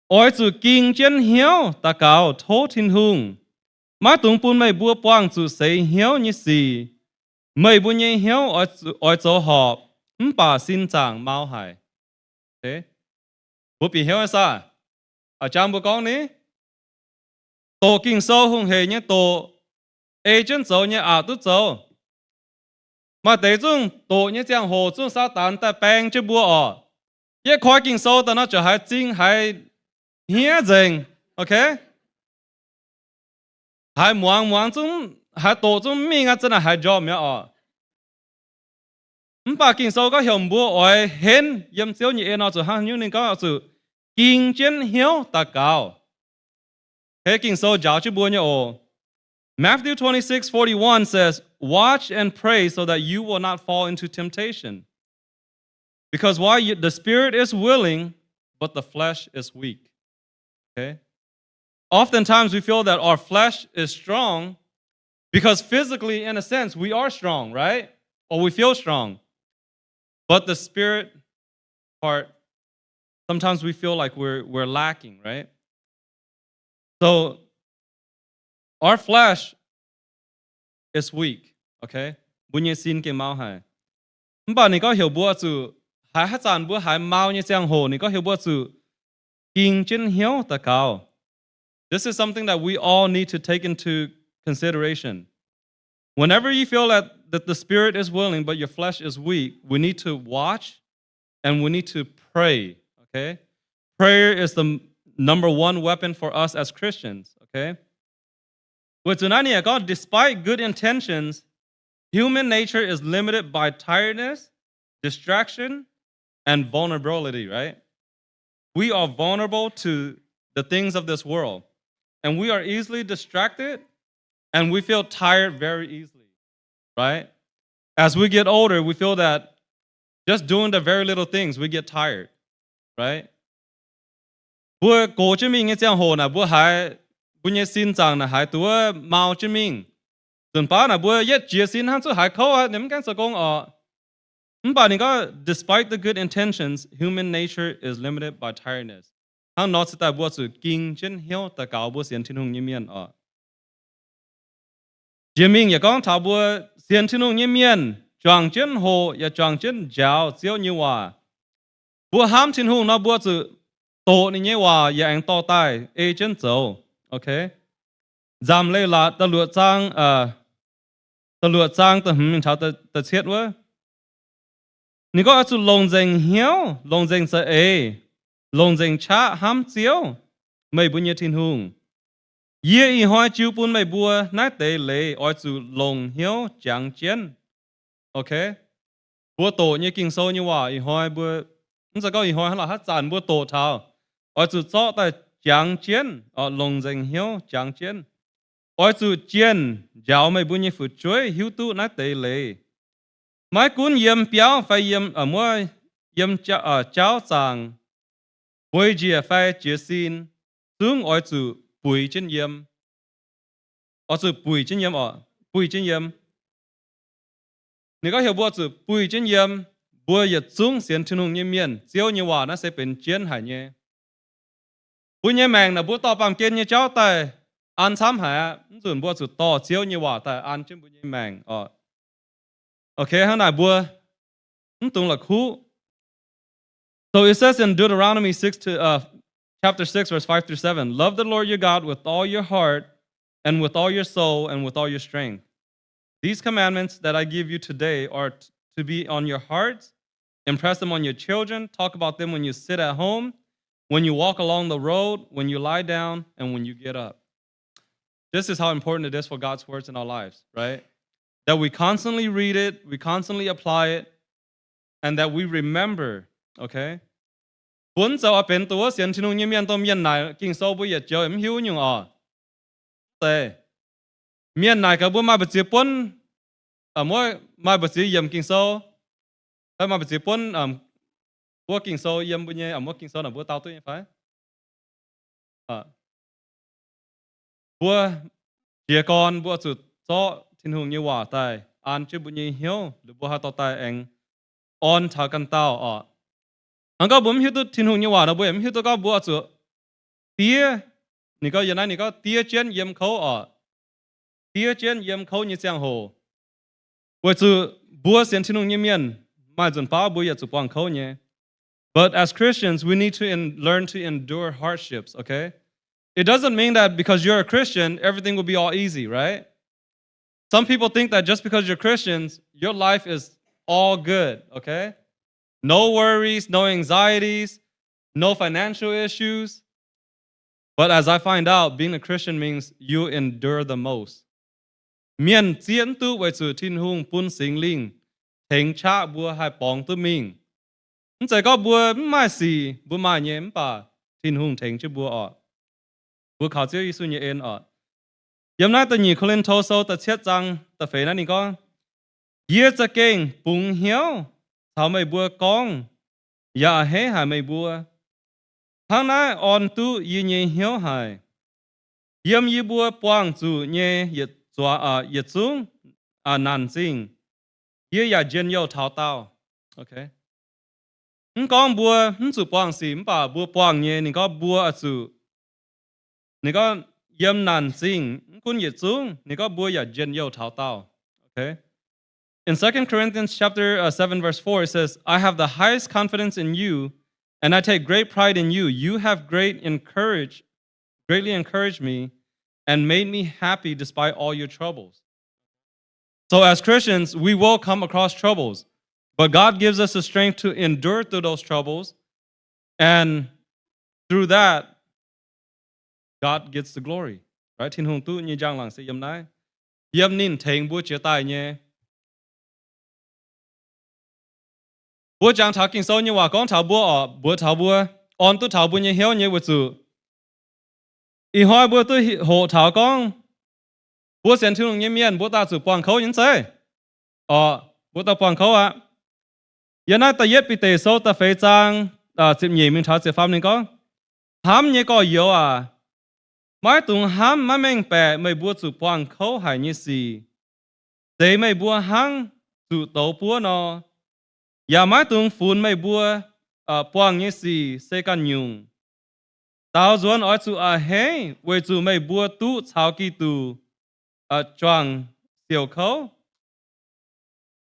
oix zuqc ging jienv hnyouv daux gaux tov Tin-Hungh, maiv dungx bun meih mbuo buangh zuqc seix hnyouv nyei sic. Meih mbuo nyei hnyouv oix zoux horpc, mv baac sin zaangc mau haic. Okay? Mbuo bieqc hnyouv saah? Aa, jang mbuo gorngv ni, doqc Ging-Sou hungh heic nyei doqc, ei jienv zoux nyei aqc duqv zoux. Maaih deix zungv doqc nyei ziangh hoc zungv Saadaan daaih baeng jienv mbuo oc. Yie koi Ging-Sou daaih nor ziouc haiz zing haiz hniev nzengc. Okay? Haiz muangx muangx zungv, haiz doqc zungv mv mingh aqv, za'naaic haiz njormh mi'aqv oc. Mv baac Ging-Sou gorngv heuc mbuo oix henv yiem Ziouv nyei en oix zuqc hnangv nyungc, ninh gorngv oix zuqc ging jienv hnyouv daux gaux. Okay, Ging-Sou njaaux jienv mbuo nyei oc. Matthew twenty-six forty-one says, watch and pray so that you will not fall into temptation. Because while you, the spirit is willing, but the flesh is weak. Okay? Oftentimes we feel that our flesh is strong because physically, in a sense, we are strong, right? Or we feel strong. But the spirit part, sometimes we feel like we're, we're lacking, right? So our flesh is weak, okay? mbuo nyei sin gengh mau haic. Mv baac ninh gorngv heuc mbuo zuqc haiz haaix zanc mbuo haiz mau nyei ziangh hoc, ninh gorngv heuc mbuo zuqc ging jienv hnyouv daux gaux. This is something that we all need to take into consideration. Whenever you feel that, that the spirit is willing but your flesh is weak, we need to watch and we need to pray, okay? Prayer is the number one weapon for us as Christians, okay? Weic zuqc naaiv ninh gorngv, despite good intentions, human nature is limited by tiredness, distraction, and vulnerability, right? We are vulnerable to the things of this world, and we are easily distracted, and we feel tired very easily, right? As we get older, we feel that just doing the very little things, we get tired, right? Mbuo gox jienv mingh nyei ziangh hoc naaic, mbuo haiz mbuo nyei sin zaangc naaic haiz duqv mau jienv mingh. Nzunc baav naaic mbuo yietv jiez sin hnangv zuqc haiz kouv aqv, ninh mv gaengh zoux gong orqc. Mv baac ninh gorngv, despite the good intentions, human nature is limited by tiredness. Hnangv nor cingx daaih mbuo zuqc ging jienv hnyouv daux gaux mbuo sienx Tin-Hungh nyei mienh orqc. Jiex mingh yaac gorngv taux mbuo sienx Tin-Hungh nyei mienh juangc jienv hoqc yaac juangc jienv njaaux Ziouv nyei waac. Mbuo hnamv Tin-Hungh nor mbuo zuqc doqc ninh nyei waac yaac aengx dorh daaih ei jienv zoux. Okay? Nzamc Leiz-Latc da'luoqc zaang, da'luoqc zaang da'hmz mingh taux da'cietv wuov. Ninh gorngv, oix zuqc longc nzengc hnyouv, longc nzengc za'eix, longc nzengc qaqv hnamv Ziouv, meih mbuo nyei Tin-Hungh. Yie ih hnoi jiu bun meih mbuo naaiv deix leiz oix zuqc longc hnyouv jangx jienv. Okay? Mbuo doqc nyei Ging-Sou nyei waac ih hnoi mbuo, mv zeiz gorngv ih hnoi hnangv lorqc, haaix zanc mbuo doqc taux, oix zuqc zorqv daaih jangx jienv, longc nzengc hnyouv jangx jienv. Oix zuqc jienh njaaux meih mbuo nyei fu'jueiv hiuv duqv naaiv deix leiz. Maiv gunv yiem biauv fai yiem, muov, yiem jauv zaangc, bueix njiec fai jiez sin, zungv oix zuqc buix jienv yiem. Oix zuqc buix jienv yiem oc. Buix jienv yiem. Ninh gorngv heuc mbuo zuqc buix jienv yiem. Mbuo yietc zungv sienx Tin-Hungh nyei mienh, Ziouv nyei waac naaiv se benx jienv haic nyei. Mbuo nyei maengc naaic mbuo dorh baamh gen nyei jauv daaih an camv haic aqv. Mv nzunc mbuo zuqc dorh Ziouv nyei waac daaih an jienv mbuo nyei maengc oc. Okay, hnangv naaic mbuo mv dungx la'kuqv. So it says in Deuteronomy six to, uh, chapter six, verse five through seven, love the Lord your God with all your heart and with all your soul and with all your strength. These commandments that I give you today are t-, to be on your hearts. Impress them on your children. Talk about them when you sit at home, when you walk along the road, when you lie down, and when you get up. This is how important it is for God's words in our lives, right? That we constantly read it, we constantly apply it, and that we remember, okay? Bun zoux oix benx duqv sienx Tin-Hungh nyei mienh, dongh mienh naaic Ging-Sou mbuo yietc joux mv hiuv nyungc oc. Deix mienh naaic gaax mbuo maaih mbu'ziex buonv, maaih mbu'ziex yiemc Ging-Sou, maaih mbu'ziex buonv, buo Ging-Sou yiem mbuo nyei, muov Ging-Sou naaic mbuo dau duqv nyei fai? Mbuo jiez gorn mbuo zuqc zorqv Tin-Hungh nyei waac daaih an jienv mbuo nyei hnyouv, liuz mbuo haih dorh daaih aengx orn taux ganh dauh oc. Hnangv gorngv mbuo mv hiuv duqv Tin-Hungh nyei waac nor, mbuo yaac mv hiuv duqv gorngv mbuo oix zuqc diev. Ninh gorngv yiem naaiv ninh gorngv diev jienv yiem kouv oc. Diev jienv yiem kouv nyei ziangh hoc. Weic zuqc mbuo sienx Tin-Hungh nyei mienh, maaih nzunc baav mbuo yietc zuqc buangh kouv nyei. But as Christians, we need to en-, learn to endure hardships, okay? It doesn't mean that because you're a Christian, everything will be all easy, right? Some people think that just because you're Christians, your life is all good, okay? No worries, no anxieties, no financial issues. But as I find out, being a Christian means you endure the most. Mienh zieqv duqv weic zuqc Tin-Hungh bun Singx Lingh tengx qaqv mbuo haih borngz duqv mingh. Mv zeiz gorngv mbuo mv maaih sic, mbuo maaih nyei, mv baac Tin-Hungh tengx jienv mbuo oc. Mbuo kaux Ziouv Yesu nyei en oc. Yiem naaiv da'nyeic Ko^lin^to Sou da'cietv zaang da'feix naaiv ninh gorngv, yie za'gengh bungx hnyouv caux meih mbuo gorngv, yaac a'hneiv haic meih mbuo. Hnangv naaiv orn duqv yie nyei hnyouv haic. Yiem yie mbuo buangh zuqc nyei yietc zungv naanc zingh, yie yaac njien-youh taux daauh. Mv gorngv mbuo mv zuqc buangh sic, mv baac mbuo buangh nyei, ninh gorngv mbuo oix zuqc, ninh gorngv yiem naanc zingh, mv gunv yietc zungv, ninh gorngv mbuo yaac njien-youh taux daauh. In Second Corinthians chapter, uh, seven, verse four, it says, "I have the highest confidence in you, and I take great pride in you. You have great encourage, greatly encouraged me and made me happy despite all your troubles." So as Christians, we will come across troubles, but God gives us the strength to endure through those troubles, and through that, God gets the glory. Right? Tin-Hungh duqv nyei njang-laangc se yiem naaiv. Yiem ninh tengx mbuo jiex daaih nyei. Mbuo jangx taux Ging-Sou nyei waac gorngv taux mbuo oc, mbuox taux mbuo, orn duqv taux mbuo nyei hnyouv nyei weic zuqc ih hnoi mbuo duqv hoqc taux gorngv mbuo sienx Tin-Hungh nyei mienh mbuo daaih zuqc buangh kouv nyei zeiz. Oc, mbuo daaih buangh kouv aqv. Yiem naaiv da'yietv Bide Sou da'feix zaang, ziepc nyeic mingh taux ziepc faam ninh gorngv, Hnamv nyei gorx-youz aac, maiv dungx hnamv maiv mengh baeqc meih mbuo zuqc buangh kouv haic nyei sic, deix meih mbuo hnangv zuqc douz buov nor. Yaac maiv dungx funx meih mbuo buangh nyei sic se ganh nyungc. Daaux nzuonx oix zuqc a'hneiv weic zuqc meih mbuo duqv caux Giduc juangc siouc kouv.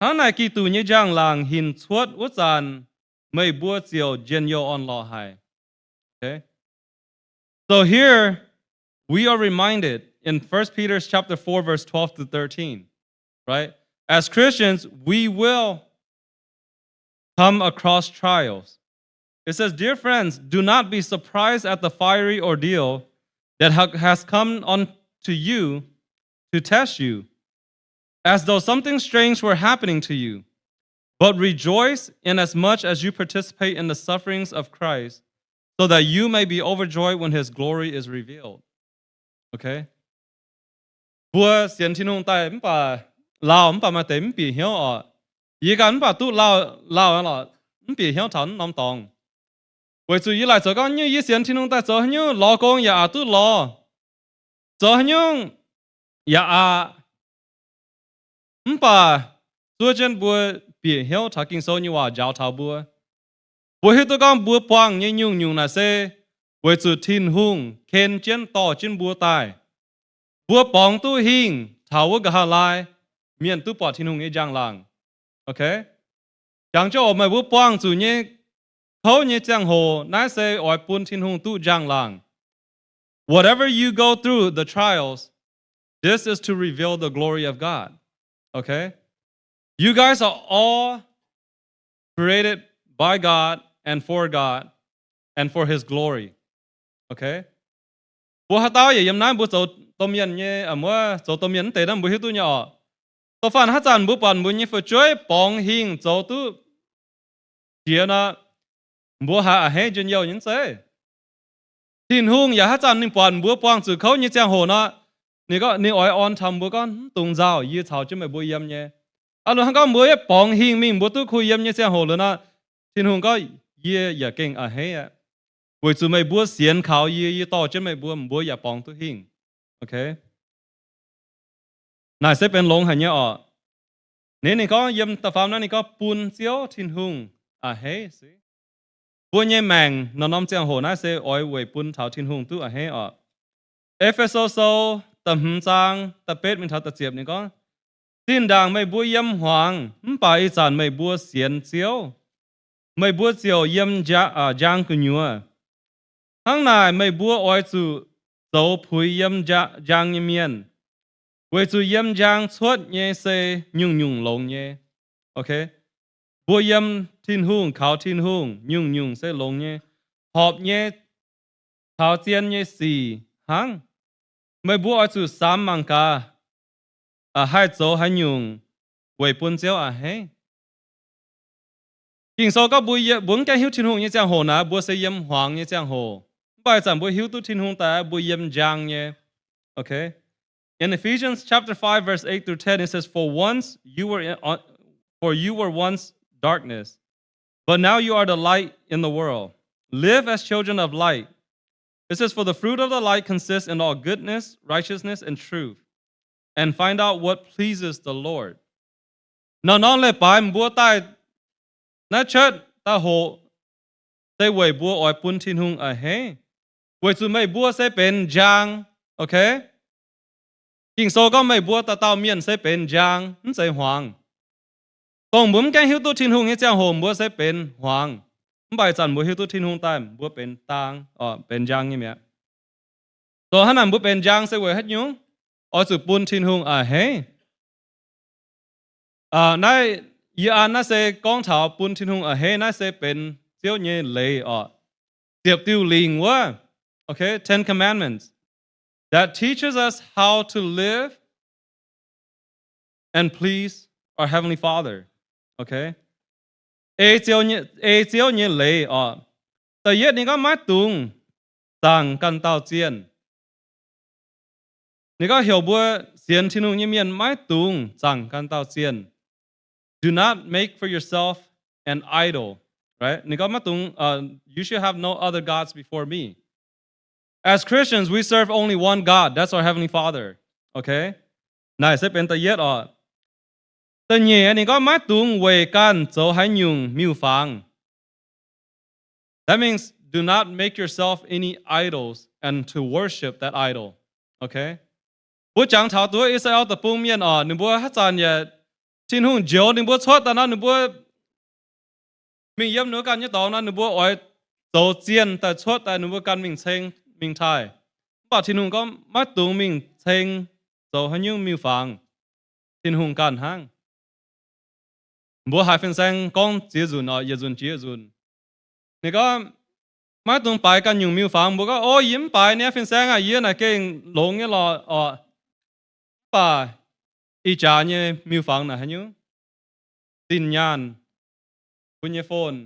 Hnangv naaic Giduc nyei njang-laangc hinc cuotv wuov zanc, meih mbuo ziouc njien-youh orn-lorqc haic. Okay? So here we are reminded in First Peter chapter four, verse twelve to thirteen, right? As Christians, we will come across trials. It says, "Dear friends, do not be surprised at the fiery ordeal that ha- has come on to you to test you, as though something strange were happening to you. But rejoice inasmuch as you participate in the sufferings of Christ, so that you may be overjoyed when his glory is revealed." Okay? Mbuo sienx Tin-Hungh daaih mv baac lauh, mv baac maaih deix mv bieqc hnyouv oc. Yie ganh mv baac duqv lauh, lauh lorqc, mv bieqc hnyouv taux naaiv norm dorngx. Weic zuqc yie laaic zoux gorngv nyungc yie sienx Tin-Hungh daaih zoux haaix nyungc lorz gong yaac aqc duqv lorz, zoux haaix nyungc yaac aqc. Mv baac zuov jienv mbuo bieqc hnyouv taux Ging-Sou nyei waac njaaux taux mbuo. Mbuo hiuv duqv gorngv mbuo buangh nyei nyungc-nyungc naaic se weic zuqc Tin-Hungh ken jienv dorh jienv mbuo daaih. Mbuo borngz duqv hingh taux wuov nqa'haav laai, mienh duqv buatc Tin-Hungh nyei njang-laangc. Okay? Jangx jienv oc, meih mbuo buangh zuqc nyei kouv nyei ziangh hoc, naaiv se oix bun Tin-Hungh duqv njang-laangc. Whatever you go through, the trials, this is to reveal the glory of God. Okay? You guys are all created by God and for God and for his glory. Okay? Mbuo haaix dauh yaac yiem naaiv mbuo zoux domh mienh nyei, mbuo zoux domh mienh mv deix naaiv mbuo hiuv duqv nyei oc. Da'faanh haaix zanc mbuo buatc mbuo nyei fu'jueiv borngz hingh zoux duqv jiex nor, mbuo haiz a'hneiv njien-youh nyei mv zeiz? Tin-Hungh yaac haaix zanc ninh buatc mbuo buangh zuqc kouv nyei ziangh hoc nor, ninh gorngv, ninh oix orn taux mbuo gorngv, mv dungx nzauh, yie caux jienv meih mbuo yiem nyei. Aa, lo hnangv gorngv mbuo yietv borngz hingh mingh mbuo duqv kuh yiem nyei ziangh hoc liuz nor, Tin-Hungh gorngv, yie yaac gengh a'hneiv aqv. Weic zuqc meih mbuo sienx kaux yie, yie dorh jienv meih mbuo, mbuo yaac borngz duqv hingh. Okay? Naaic se benx longx haic nyei oc. Naaiv ninh gorngv yiem da'faam naaiv ninh gorngv bun Ziouv Tin-Hungh a'hneiv. Mbuo nyei maengc norm-norm ziangh hoc naaiv se oix weic bun taux Tin-Hungh duqv a'hneiv oc. E^fe^so Sou da'hmz zaang da'betv mingh taux da'ziepc ninh gorngv, zinh ndaangc meih mbuo yiem hmuangx mv baac ih zanc meih mbuo sienx Ziouv, meih mbuo ziouc yiem njang gu'nyuoz. Hnangv naaic meih mbuo oix zuqc zoux puix yiem njang nyei mienh, weic zuqc yiem njang cuotv nyei se nyungc-nyungc longx nyei. Okay? Mbuo yiem Tin-Hungh, kaux Tin-Hungh, nyungc-nyungc se longx nyei, horpc nyei, taux zien nyei sic hnangv. Meih mbuo oix zuqc samx mangc gaax, haih zoux haaix nyungc weic bun Ziouv a'hneiv. Ging-Sou gorngv mbuo, mbuo mv gaengh hiuv Tin-Hungh nyei ziangh hoc naaic, mbuo se yiem hmuangx nyei ziangh hoc. Mv baac ih zanc mbuo hiuv duqv Tin-Hungh daaih, mbuo yiem njang nyei. Okay? In Ephesians chapter five, verse eight through ten, it says, "For once you were in, uh, for you were once darkness, but now you are the light in the world. Live as children of light." It says, "For the fruit of the light consists in all goodness, righteousness, and truth, and find out what pleases the Lord." Nor norm leiz-baaix mbuo daaih naaiv cuotv daaih hoqc se weic mbuo oix bun Tin-Hungh a'hneiv, weic zuqc meih mbuo se benx njang. Okay? Ging-Sou gorngv meih mbuo dauh dauh mienh se benx njang, mv zeiz hmuangx. Dongh mbuo mv gaengh hiuv duqv Tin-Hungh nyei ziangh hoc mbuo se benx hmuangx. Mv baac ih zanc mbuo hiuv duqv Tin-Hungh daaih mbuo benx daang, orqc, benx njang nyei mi'aqv. Dongh hnangv naaic mbuo benx njang se weic haaix nyungc? Oix zuqc bun Tin-Hungh a'hneiv. Naaiv yie an naaiv se gorngv taux bun Tin-Hungh a'hneiv, naaiv se benx Ziouv nyei leiz orqc. Ziepc diuh lingc wuov, okay, Ten Commandments that teaches us how to live and please our Heavenly Father. Okay? Ei Ziouv nyei, ei Ziouv nyei leiz orqc. Da'yietv ninh gorngv maiv dungx zaangc ganh dauh zienh. Ninh gorngv heuc mbuo sienx Tin-Hungh nyei mienh maiv dungx zaangc ganh dauh zienh. Do not make for yourself an idol. Right? Ninh gorngv maiv dungx, uh, you should have no other gods before me. As Christians, we serve only one God. That's our Heavenly Father. Okay? Naaiv se benx da'yietv orqc. Da'nyeic ninh gorngv maiv dungx weic ganh zoux haaix nyungc miuc-fangx. That means do not make yourself any idols and to worship that idol. Okay? Mbuo jangx taux duqv I^saa^laa^en Deic-Bung mienh orqc, ninh mbuo haaix zanc yaac Tin-Hungh njoux ninh mbuo cuotv daaih nor, ninh mbuo mingh yiem ninh mbuo ganh nyei dorngx nor, ninh mbuo oix zoux zienh daaih cuotv daaih ninh mbuo ganh mingh ceng mingh taaih. Mv baac Tin-Hungh gorngv maiv dungx mingh ceng zoux haaix nyungc miuc-fangx. Tin-Hungh ganh hnangv. Mbuo haiz fin-saeng gorngv ziex nzunc orqc, yietc nzunc jiex nzunc. Ninh gorngv, maiv dungx baaix ganh nyungc miuc-fangx. Mbuo gorngv, o, yie mv baaix niaa fin-saeng aah, yie naaic gengh longx nyei lorqc orqc. Mv baac ih jaax nyei miuc-fangx naaic haaix nyungc? Zinh nyaanh, mbuo nyei phone,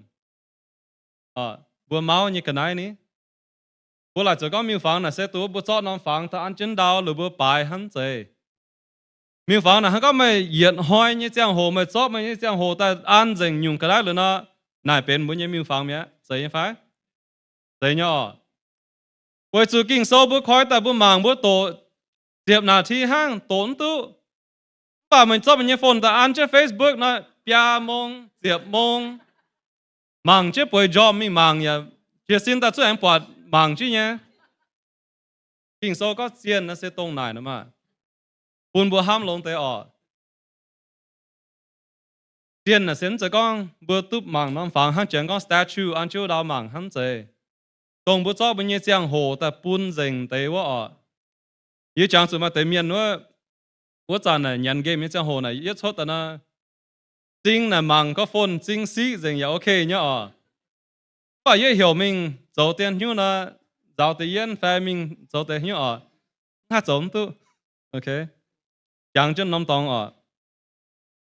mbuo mauv nyei ga'naaiv ni. Mbuo laaic zoux gorngv miuc-fangx naaic se dongh mbuo zorqv norm fangx daaih an jienv ndau, liuz mbuo baaix hnangv zeiz. Miuc-fangx naaic hnangv gorngv meih yietc hnoi nyei ziangh hoc, meih zorqv meih nyei ziangh hoc daaih an nzengc nyungc ga'naaiv liuz nor, naaic benx mbuo nyei miuc-fangx mi'aqv. Zeiz nyei fai? Zeiz nyei orqc. Weic zuqc Ging-Sou mbuo koi daaih mbuo mangc mbuo doqc ziepc นาที hnangv, doqc mv duqv. Mv baac meih zorqv meih nyei phone daaih an jienv Facebook nor, biaa mong, ziepc mong, mangc jienv bueix njormh mingh mangc yaac jiez sin daaih zungv aengx buatc mangc jienv nyei. Ging-Sou gorngv zienh naaiv se dongh naaic nor maah, bun mbuo hnamv longx deix orqc. Zienh naaic se mv zeiz gorngv mbuo duqv mangc norm fangx hnangv, janx gorngv statue, an jienv ndau mangc hnangv, mv zeiz. Dongh mbuo zorqv mbuo nyei ziangh hoc daaih bun nzengc deix wuov orqc. Yie jangx zuqc maaih deix mienh wuov, wuov zanc naaic nyanc nqemh nyei ziangh hoc naaic yietv cuotv daaih nor, zing naaic mangc gorngv phone zing siqv nzengc yaac ok nyei orqc. Mv baac yie heuc mingh zoux dien hnyouv nor, nzaaux deix yienv fai mingh zoux deix hnyouv orqc, mv haih zoux mv duqv. Ok, jangx jienv norm dorngx orqc.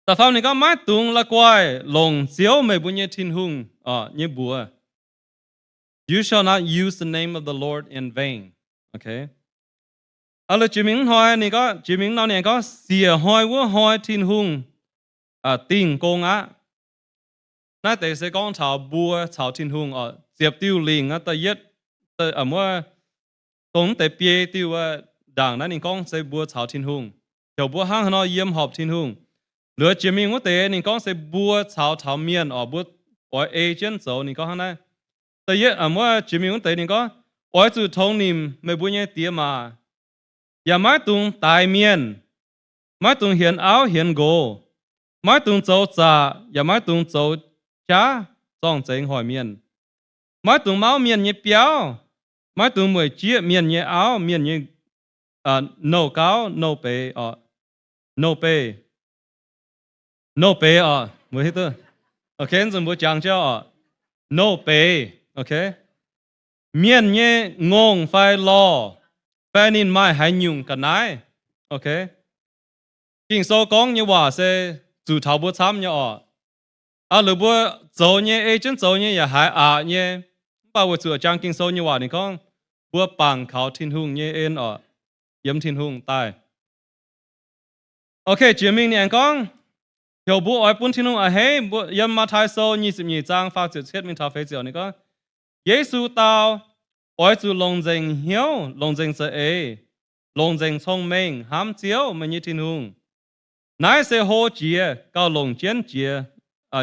Da'faam ninh gorngv maiv dungx la'guaih longc Ziouv meih mbuo nyei Tin-Hungh orqc nyei mbuox. You shall not use the name of the Lord in vain. Ok. Aa, la'jiex mingh hnoi ninh gorngv, jiex mingh nor ninh gorngv siec hnoi wuov hnoi Tin-Hungh dingh gong aqv. Naaiv deix se gorngv taux mbuo caux Tin-Hungh orqc. Ziepc diuh lingc aqv, da'yietv, wuov, dongh mv deix biei diuh wuov ndaangc naaiv ninh gorngv se mbuo caux Tin-Hungh, heuc mbuo hnangv haaix nor yiem horpc Tin-Hungh. Liuz jiex mingh wuov deix ninh gorngv se mbuo caux taux mienh orqc, mbuo oix ei jienv zoux. Ninh gorngv hnangv naaiv. Da'yietv, wuov jiex mingh wuov deix ninh gorngv, oix zuqc tongx nimc meih mbuo nyei diex maac, yaac maiv dungx daix mienh, maiv dungx hienx auv hienx nqox, maiv dungx zoux zaqc, yaac maiv dungx zoux jaav zorng-zengx hoic mienh, maiv dungx mauv mienh nyei biauv, maiv dungx mueic jieqv mienh nyei auv, mienh nyei nouh gauv, nouh beiz orqc, nouh beiz, nouh beiz orqc, mbuo hiuv duqv. Ok, nzunc mbuo jangx jienv orqc, nouh beiz. Ok, mienh nyei ngongh fai lorh, fai ninh maaih haaix nyungc ga'naaiv. Ok, Ging-Sou gorngv nyei waac se zuqc taux mbuo camv nyei orqc. Aa, liuz mbuo zoux nyei, ei jienv zoux nyei yaac haiz aqc nyei. Mv baac weic zuqc jangx Ging-Sou nyei waac ninh gorngv, mbuo bangc kaux Tin-Hungh nyei en orqc, yiem Tin-Hungh daaih. Ok, jiex mingh ninh aengx gorngv, heuc mbuo oix bun Tin-Hungh a'hneiv. Mbuo yiem Matv^tai Sou nyic ziepc nyeic zaang faah ziepc cietv mingh taux feix ziepc, ninh gorngv, Yesu dau, oix zuqc longc nzengc hnyouv, longc nzengc za'eix, longc nzengc cong-mengh hnamv Ziouv, meih nyei Tin-Hungh. Naaiv se hlo jiex gauh longc jienv jiex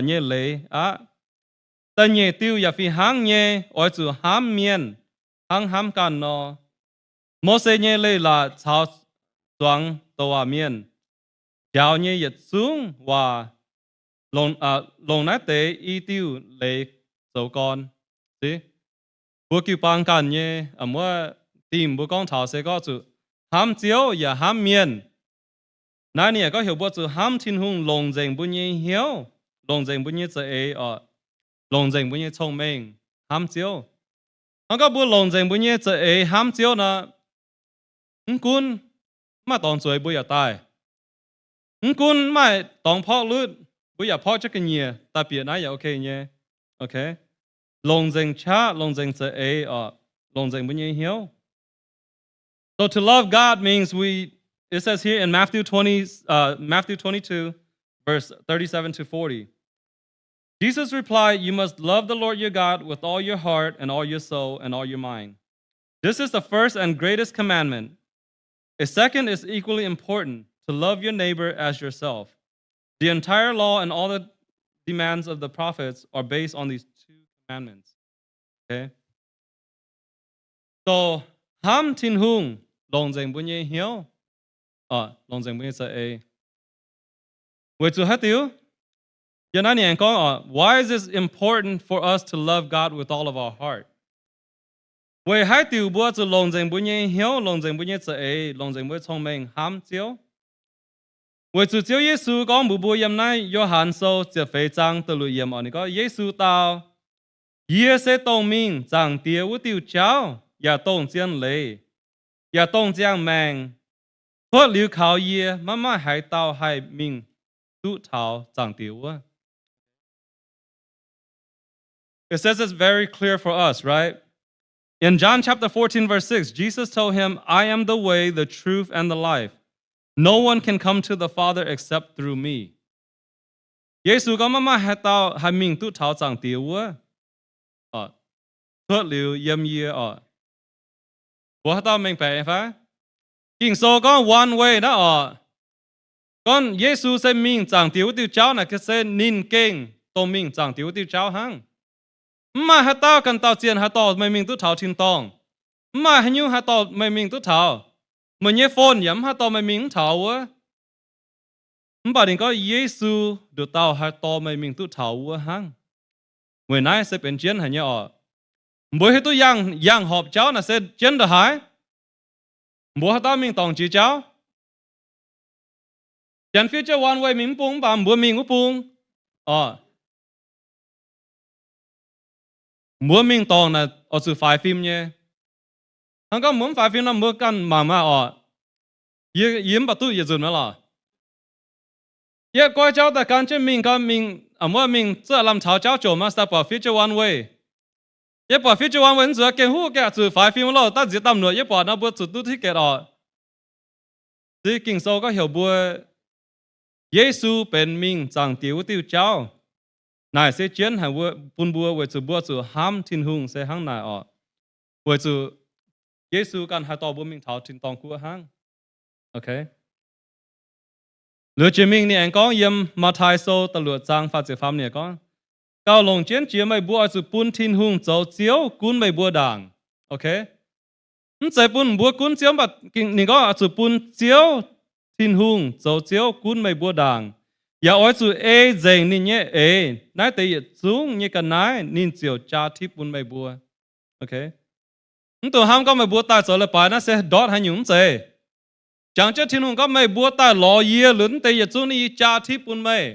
nyei leiz aqv. Da'nyeic diuh yaac fih hnangv nyei, oix zuqc hnamv mienh hnangv hnamv ganh nor. Mose nyei leiz-latc caux zuangx douc waac mienh njaaux nyei yietc zungv waac longc, longc naaiv deix i diuh leiz zoux gorn. Mbuo jiu-baang ganh nyei, wuov dingh mbuo gorngv taux se gorngv zuqc hnamv Ziouv yaac hnamv mienh. Naaiv ninh yaac gorngv heuc mbuo zuqc hnamv Tin-Hungh longc nzengc mbuo nyei hnyouv, longc nzengc mbuo nyei za'eix, longc nzengc mbuo nyei cong-mengh hnamv Ziouv. Hnangv gorngv mbuo longc nzengc mbuo nyei za'eix hnamv Ziouv nor, mv gunv mv maaih dorngx zueiz mbuo yaac daaih. Mv gunv mv maaih dorngx porv lutv, mbuo yaac porv jienv ga'nyiec daaih bieqc naaiv yaac okay nyei. Okay? Longc nzengc qaqv, longc nzengc za'eix, longc nzengc mbuo nyei hnyouv. So to love God means we, it says here in Matthew twenty, uh, Matthew twenty-two, verse thirty-seven to forty. Jesus replied, "You must love the Lord your God with all your heart and all your soul and all your mind. This is the first and greatest commandment. A second is equally important, to love your neighbor as yourself. The entire law and all the demands of the prophets are based on these two commandments." Okay? So, hnamv Tin-Hungh longc nzengc mbuo nyei hnyouv, longc nzengc mbuo nyei za'eix. Weic zuqc haaix diuc? Yiem naaiv ninh aengx gorngv, why is it important for us to love God with all of our heart? Weic haaix diuc mbuo zuqc longc nzengc mbuo nyei hnyouv, longc nzengc mbuo nyei za'eix, longc nzengc mbuo nyei cong-mengh hnamv Ziouv? Weic zuqc Ziouv Yesu gorngv mbuox mbuo yiem naaiv Yo^han Sou ziepc feix zaang da'luoqc yiemc oc, ninh gorngv, Yesu dau, Yie se dongh mingh Zaangc Diex wuov diuh jauv, yaac dongh zien leiz, yaac dongh ziangh maengc. Cuotv liuz kaux yie, maiv maaih haaix dauh haih mingh duqv taux Zaangc Diex wuov. It says it's very clear for us, right? In John chapter fourteen, verse six, Jesus told him, "I am the way, the truth, and the life. No one can come to the Father except through me." Yesu gorngv maiv maaih haaix dauh haih mingh duqv taux Zaangc Diex wuov, cuotv liuz yiem yie oc. Mbuox haaix dauh mengh baeqc fai? Ging-Sou gorngv one way naaiv oc. Gorngv Yesu se mingh Zaangc Diex wuov diuh jauv naaic, se ninh gengh dongh mingh Zaangc Diex wuov diuh jauv hnangv. Mv maaih haaix dauh ganh dauh zienh haih dorh meih mingh duqv taux tin-dorngh. Mv maaih haaix nyungc haih dorh meih mingh duqv taux. Meih nyei phone yaac mv haih dorh meih mingh mv taux wuov. Mv baac ninh gorngv Yesu nduqc dauh haih dorh meih mingh duqv taux wuov hnangv. Weic naaiv se benx jienv haic nyei oc. Mbuo hiuv duqv yangh, yangh horpc jauv naaic se jienv ndongc haaix. Mbuox haaix dauh mingh dorngc jiex jauv. Janx fiev jienv one way mingh mv bung mv baac mbuo mingh wuov bung oc. Mbuo mingh dorngc naaic oix zuqc faix fim nyei. Hnangv gorngv mbuo mv faix fim nor mbuo ganh mangc maah oc. Yie, yie mv baac duqv yietc nzunc maah lorqc. Yie goiv jauv daaih gan jienv mingh gau mingh, wuov mingh zuqc lamh taux jauv jomc maah, daaih buatc fiev jienv one way. Yie buatc fiev jienv one way mv zuqc gengh huv gengh zuqc faix fim loh, daaih nziex damh luoqc yie buatc nor mbuo zuqc duqv ticket oc. Se Ging-Sou gorngv heuc mbuo, Yesu benx mingh Zaangc Diex wuov diuh jauv. Naaic se jienv haic bun mbuo weic zuqc mbuo zuqc hnamv Tin-Hungh se hnangv naaic oc. Weic zuqc Yesu ganh haih dorh mbuo mingh taux tin-dorngh guoqv hnangv. Liuz jiex mingh ninh aengx gorngv yiem Matv^tai Sou da'luoqc zaang faah ziepc faam ninh gorngv, Gauh longc jienv jiex meih mbuo oix zuqc bun Tin-Hungh zoux Ziouv gunv meih mbuo ndaangc. Mv zeiz bun mbuo gunv Ziouv, mv baac ninh gorngv oix zuqc bun Ziouv, Tin-Hungh zoux Ziouv gunv meih mbuo ndaangc, yaac oix zuqc ei nzengc ninh nyei eix. Naaiv deix yietc zungv nyei ga'naaiv ninh ziouc jaa tipv bun meih mbuo. Mv dungx hnamv gorngv meih mbuo daaih zoux leiz-baaix naaiv se ndortv haaix nyungc, mv zeiz. Jangx jienv Tin-Hungh gorngv, Meih mbuo daaih lorz yie liuz, mv deix yietc zungv ninh yie jaa tipv bun meih.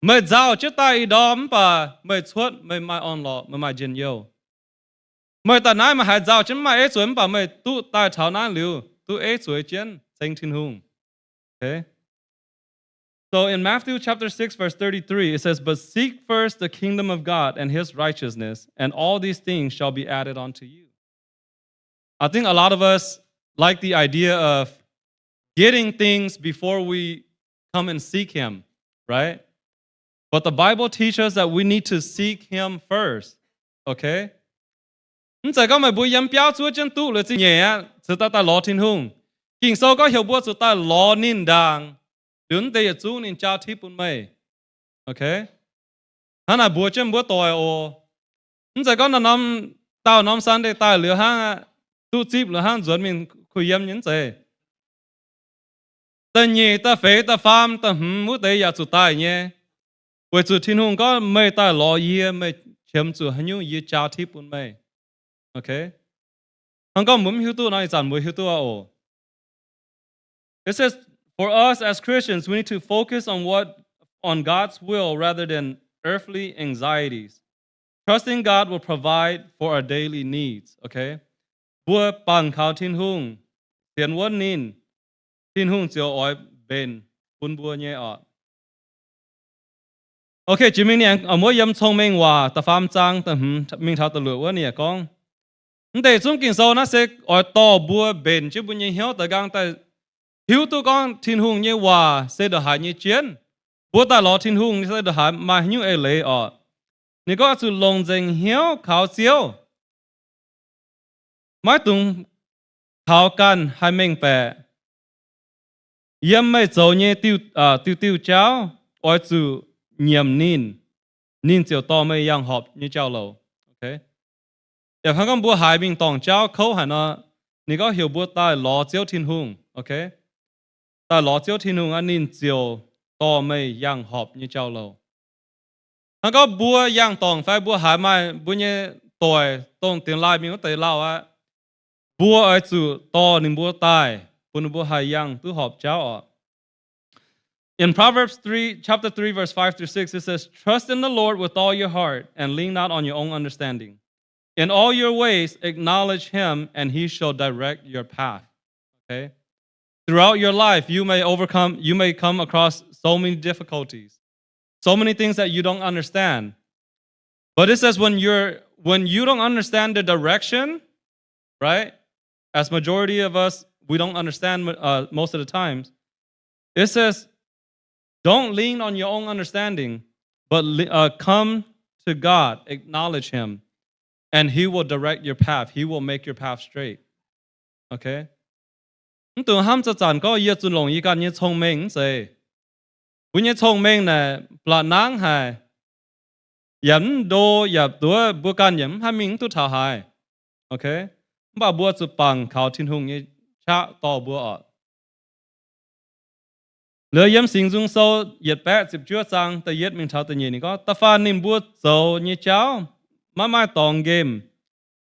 Meih nzauh jienv daaih ih ndorm mv baac meih cuotv meih maaih orn-lorqc, meih maaih njien-youh. Meih daaih naaiv meih haiz nzauh jienv mv maaih eiv zueiz, mv baac meih duqv daaih taux naaiv liuz duqv eiv zueiz jienv ceng Tin-Hungh. So in Matthew chapter six, verse thirty-three, it says, But seek first the kingdom of God and his righteousness, and all these things shall be added unto you. I think a lot of us like the idea of getting things before we come and seek him, right? But the Bible teaches us that we need to seek him first, okay? Mv zeiz gorngv meih mbuo yiem biauv zuov jienv duqv liuz zingh nyeic aqv, ceix daaih daaih lorz Tin-Hungh. Ging-Sou gorngv heuc mbuo zuqc daaih lorz ninh ndaangc, liuz mv deix yietc zungv ninh jaa tipv bun meih. Hnangv naaic mbuox jienv mbuo doic oc. Mv zeiz gorngv norm dauh norm Sunday daaih liuz hnangv, duqv zipv liuz hnangv nzuonx mingh kuh yiem nyei, mv zeiz. Da'nyeic, da'feix, da'faam, da'hmz wuov deix yaac zuqc daaih nyei. Weic zuqc Tin-Hungh gorngv, meih daaih lorz yie, meih qiemx zuqc haaix nyungc yie jaa tipv bun meih. Okay? Hnangv gorngv mbuo mv hiuv duqv nor, ih zanc mbuo hiuv duqv oc. It says, for us as Christians, we need to focus on what, on God's will rather than earthly anxieties. Trusting God will provide for our daily needs, okay? Mbuo bangc kaux Tin-Hungh, sienx wuonv ninh, Tin-Hungh ziouc oix mbenc bun mbuo nyei oc. Okay, jiex mingh ninh aengx muov yiem Cong-Mengh Waac da'faam zaang da'hmz mingh taux da'luoqc wuov ninh yaac gorngv, mv deix zungv Ging-Sou naaiv se oix dorh mbuo mbenc jienv mbuo nyei hnyouv daaih nqaang daaih hiuv duqv gorngv Tin-Hungh nyei waac se ndongc haaix nyei jienv. Mbuo daaih lorz Tin-Hungh se ndongc haaix maaih haaix nyungc eix leiz oc. Ninh gorngv zuqc longc nzengc hnyouv kaux Ziouv, maiv dungx kaux ganh haih mengh baeqc. Yiem meih zoux nyei diuh, diuh diuh jauv oix zuqc nyiemc ninh, ninh ziouc dorh meih yangh horpc nyei jauv-louc. Okay? Yaac hnangv gorngv mbuo haiz mingh dorngc jauv kouv haic nor, ninh gorngv heuc mbuo daaih lorz Ziouv Tin-Hungh. Okay? Daaih lorz Ziouv Tin-Hungh aqv, ninh ziouc dorh meih yangh horpc nyei jauv-louc. Hnangv gorngv mbuo yangh dorngc fai mbuo haiz maaih mbuo nyei doic dongh dienx laai mingh wuov deix lauh aqv, mbuo oix zuqc dorh ninh mbuo daaih, bun ninh mbuo haih yangh duqv horpc jauv oc. In Proverbs three, chapter three, verse five through six, it says, trust in the Lord with all your heart and lean not on your own understanding. In all your ways, acknowledge him, and he shall direct your path. Okay? Throughout your life, you may overcome, you may come across so many difficulties, so many things that you don't understand. But it says when you're, when you don't understand the direction, right? As majority of us, we don't understand uh, most of the times. It says, don't lean on your own understanding, but uh, come to God, acknowledge him, and he will direct your path. He will make your path straight. Okay? Mv dungx hnamv zanc-zanc gorngv yie zuqc longc yie ganh nyei cong-mengh mv zeiz. Mbuo nyei cong-mengh naaic blatc nangv haic, yaac mv ndo, yaac duqv mbuo ganh yaac mv haih mingh mv duqv taux haaix. Okay? Mv baac mbuo zuqc bangc kaux Tin-Hungh nyei qaqv dorh mbuo oc. Liuz yiem Singx Nzung Sou yietc baeqv ziepc juov zaang da'yietv mingh taux da'nyeic ninh gorngv, da'faanh ninh mbuo zoux nyei jauv maiv maaih dorngx nqemh,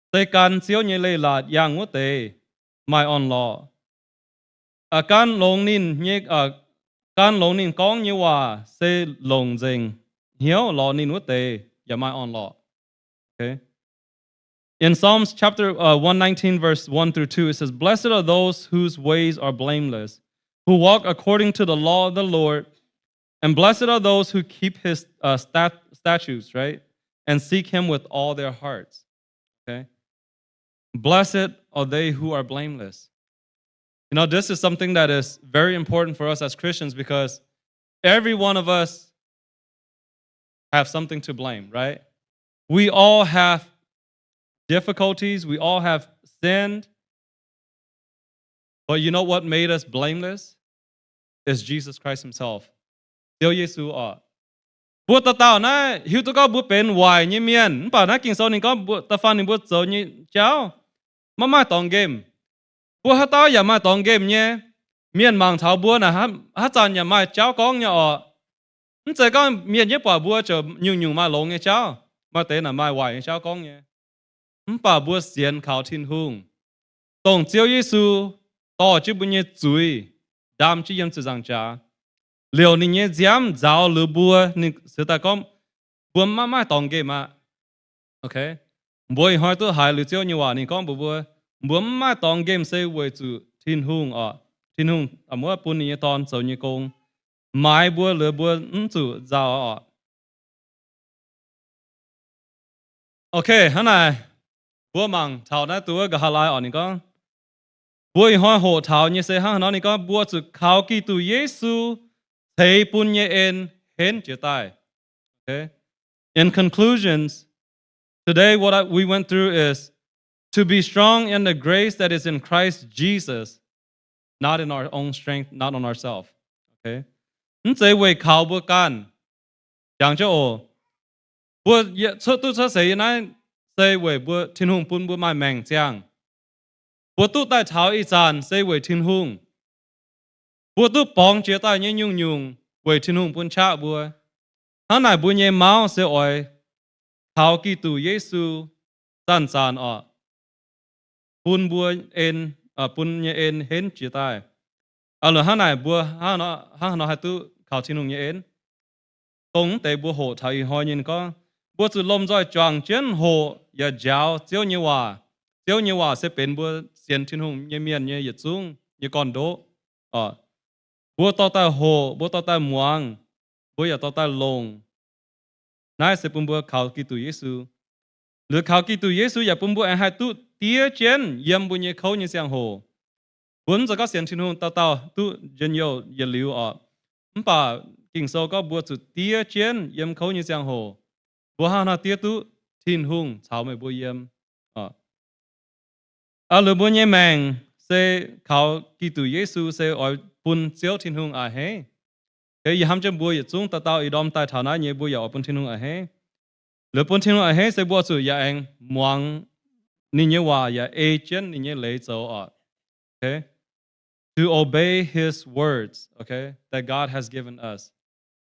se gan Ziouv nyei leiz-latc yangh wuov deix maaih orn-lorqc. Gan longx ninh nyei, gan longx ninh gorngv nyei waac se longc nzengc hnyouv lorz ninh wuov deix yaac maaih orn-lorqc. Okay. In Psalms chapter uh, one nineteen, verse one through two, it says, blessed are those whose ways are blameless, who walk according to the law of the Lord, and blessed are those who keep his uh, stat- statutes, right? And seek him with all their hearts. Okay? Blessed are they who are blameless. You know, this is something that is very important for us as Christians because every one of us have something to blame, right? We all have difficulties. We all have sinned. But you know what made us blameless? Is Jesus Christ himself. Ziouv Yesu oc. Mbuo dauh dauh naaiv hiuv duqv gorngv mbuo benx waaic nyei mienh, mv baac naaiv Ging-Sou ninh gorngv mbuo da'faanh ninh mbuo zoux nyei jauv maiv maaih dorngx nqemh. Mbuo haaix dauh yaac maaih dorngx nqemh nyei. Mienh mangc taux mbuo naaic haaix zanc yaac maaih jauv gorngv nyei oc. Mv zeiz gorngv mienh nyei buatc mbuo ziouc nyungc-nyungc maaih longx nyei jauv, maaih deix naaic maaih waaic nyei jauv gorngv nyei. Mv baac mbuo sienx kaux Tin-Hungh, dongh Ziouv Yesu dorh jienv mbuo nyei zuiz ndaam jienv yiem ziepc nzaangc jaax, liouc ninh nyei nziaamv nzaaux liuz mbuo, ninh se daaih gorngv mbuo maiv maaih dorngx nqemh aqv. Okay? Mbuo ih hnoi duqv haiz liuz Ziouv nyei waac ninh gorngv mbuox mbuo, mbuo maiv maaih dorngx nqemh se weic zuqc Tin-Hungh oc. Tin-Hungh muoz bun ninh nyei Dorn zoux nyei gong, maaiz mbuo liuz mbuo mv zuqc nzauh oc. Okay, hnangv naaic, mbuo mangc taux naaiv duqv nqa'haav laai oc, ninh gorngv, mbuo ih hnoi hoqc taux nyei se hnangv haaix nor, ninh gorngv mbuo zuqc kaux Giduc Yesu ceix bun nyei en henv jiez daaih. Okay? In conclusions, today what I, we went through is to be strong in the grace that is in Christ Jesus, not in our own strength, not on ourselves. Okay? Mv zeiz weic kaux mbuo ganh. Jangx jienv oc. Mbuo yietc cuotv duqv cuotv seix yiem naaiv se weic mbuo Tin-Hungh bun mbuo maaih maengc ziangh. Mbuo duqv daaih taux ih zanc se weic Tin-Hungh. Mbuo duqv borngz jiex daaih nyei nyungc-nyungc weic Tin-Hungh bun qaqv mbuo. Hnangv naaic mbuo nyei mauv se oix kaux Giduc Yesu zanc-zanc oc, bun mbuo en, bun nyei en henv jiez daaih. Aa, hnangv naaic mbuo hnangv haaix nor haih duqv kaux Tin-Hungh nyei en? Dongh mv deix mbuo hoqc taux ih hnoi nyei gorngv, mbuo zuqc lomh nzoih juangc jienv hoqc yaac njaaux Ziouv nyei waac. Ziouv nyei waac se benx mbuo sienx Tin-Hungh nyei mienh nyei yietc zungv nyei gorn-ndoqv. Mbuo dorh daaih hoqc, mbuo dorh daaih muangx, mbuo yaac dorh daaih longc. Naaiv se bun mbuo kaux Giduc Yesu. Liuz kaux Giduc Yesu yaac bun mbuo aengx haih duqv diev jienv yiem mbuo nyei kouv nyei ziangh hoc. Mbuo mv zeiz gorngv sienx Tin-Hungh dauh dauh duqv njien-youh yietc liuz oc. Mv baac Ging-Sou gorngv mbuo zuqc diev jienv yiem kouv nyei ziangh hoc. Mbuo hnangv haaix nor diev duqv? Tin-Hungh caux meih mbuo yiem. Aa, liuz mbuo nyei maengc se kaux Giduc Yesu se oix bun Ziouv Tin-Hungh a'hneiv. Yie hnamv jienv mbuo yietc zungv dauh dauh ih ndorm daaih taux naaiv nyei mbuo yaac oix bun Tin-Hungh a'hneiv. Liuz bun Tin-Hungh a'hneiv se mbuo zuqc yaac aengx muangx ninh nyei waac yaac ei jienv ninh nyei leiz zoux oc. To obey his words, okay, that God has given us.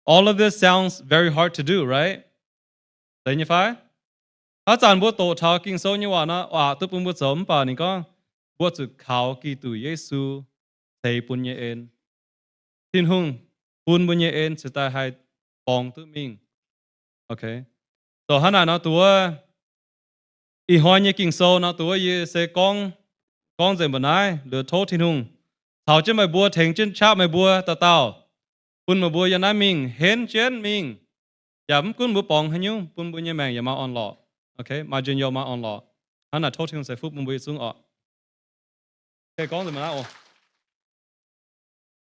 All of this sounds very hard to do, right? Zeiz nyei fai? Haaix zanc mbuo doqc taux Ging-Sou nyei waac nor, aqc duqv bun mbuo zoux, mv baac ninh gorngv mbuo zuqc kaux Giduc Yesu ceix bun nyei en. Tin-Hungh bun mbuo nyei en ceix daaih haih borngz duqv mingh. Zoux hnangv naaic nor, duqv wuov ih hnoi nyei Ging-Sou nor, duqv wuov yie se gorngv, gorngv nzengc mbuo naaiv. Liuz tov Tin-Hungh caux jienv meih mbuo, tengx jienv qaqv meih mbuo dauh dauh, bun meih mbuo yiem naaiv mingh henv jienv mingh. Yaac mv gunv mbuo borngz haaix nyungc, bun mbuo nyei maengc yaac maaih orn-lorqc. Maaih njien-youh, maaih orn-lorqc. Hnangv naaic tov Tin-Hungh ceix fuqv bun mbuo yietc zungv oc.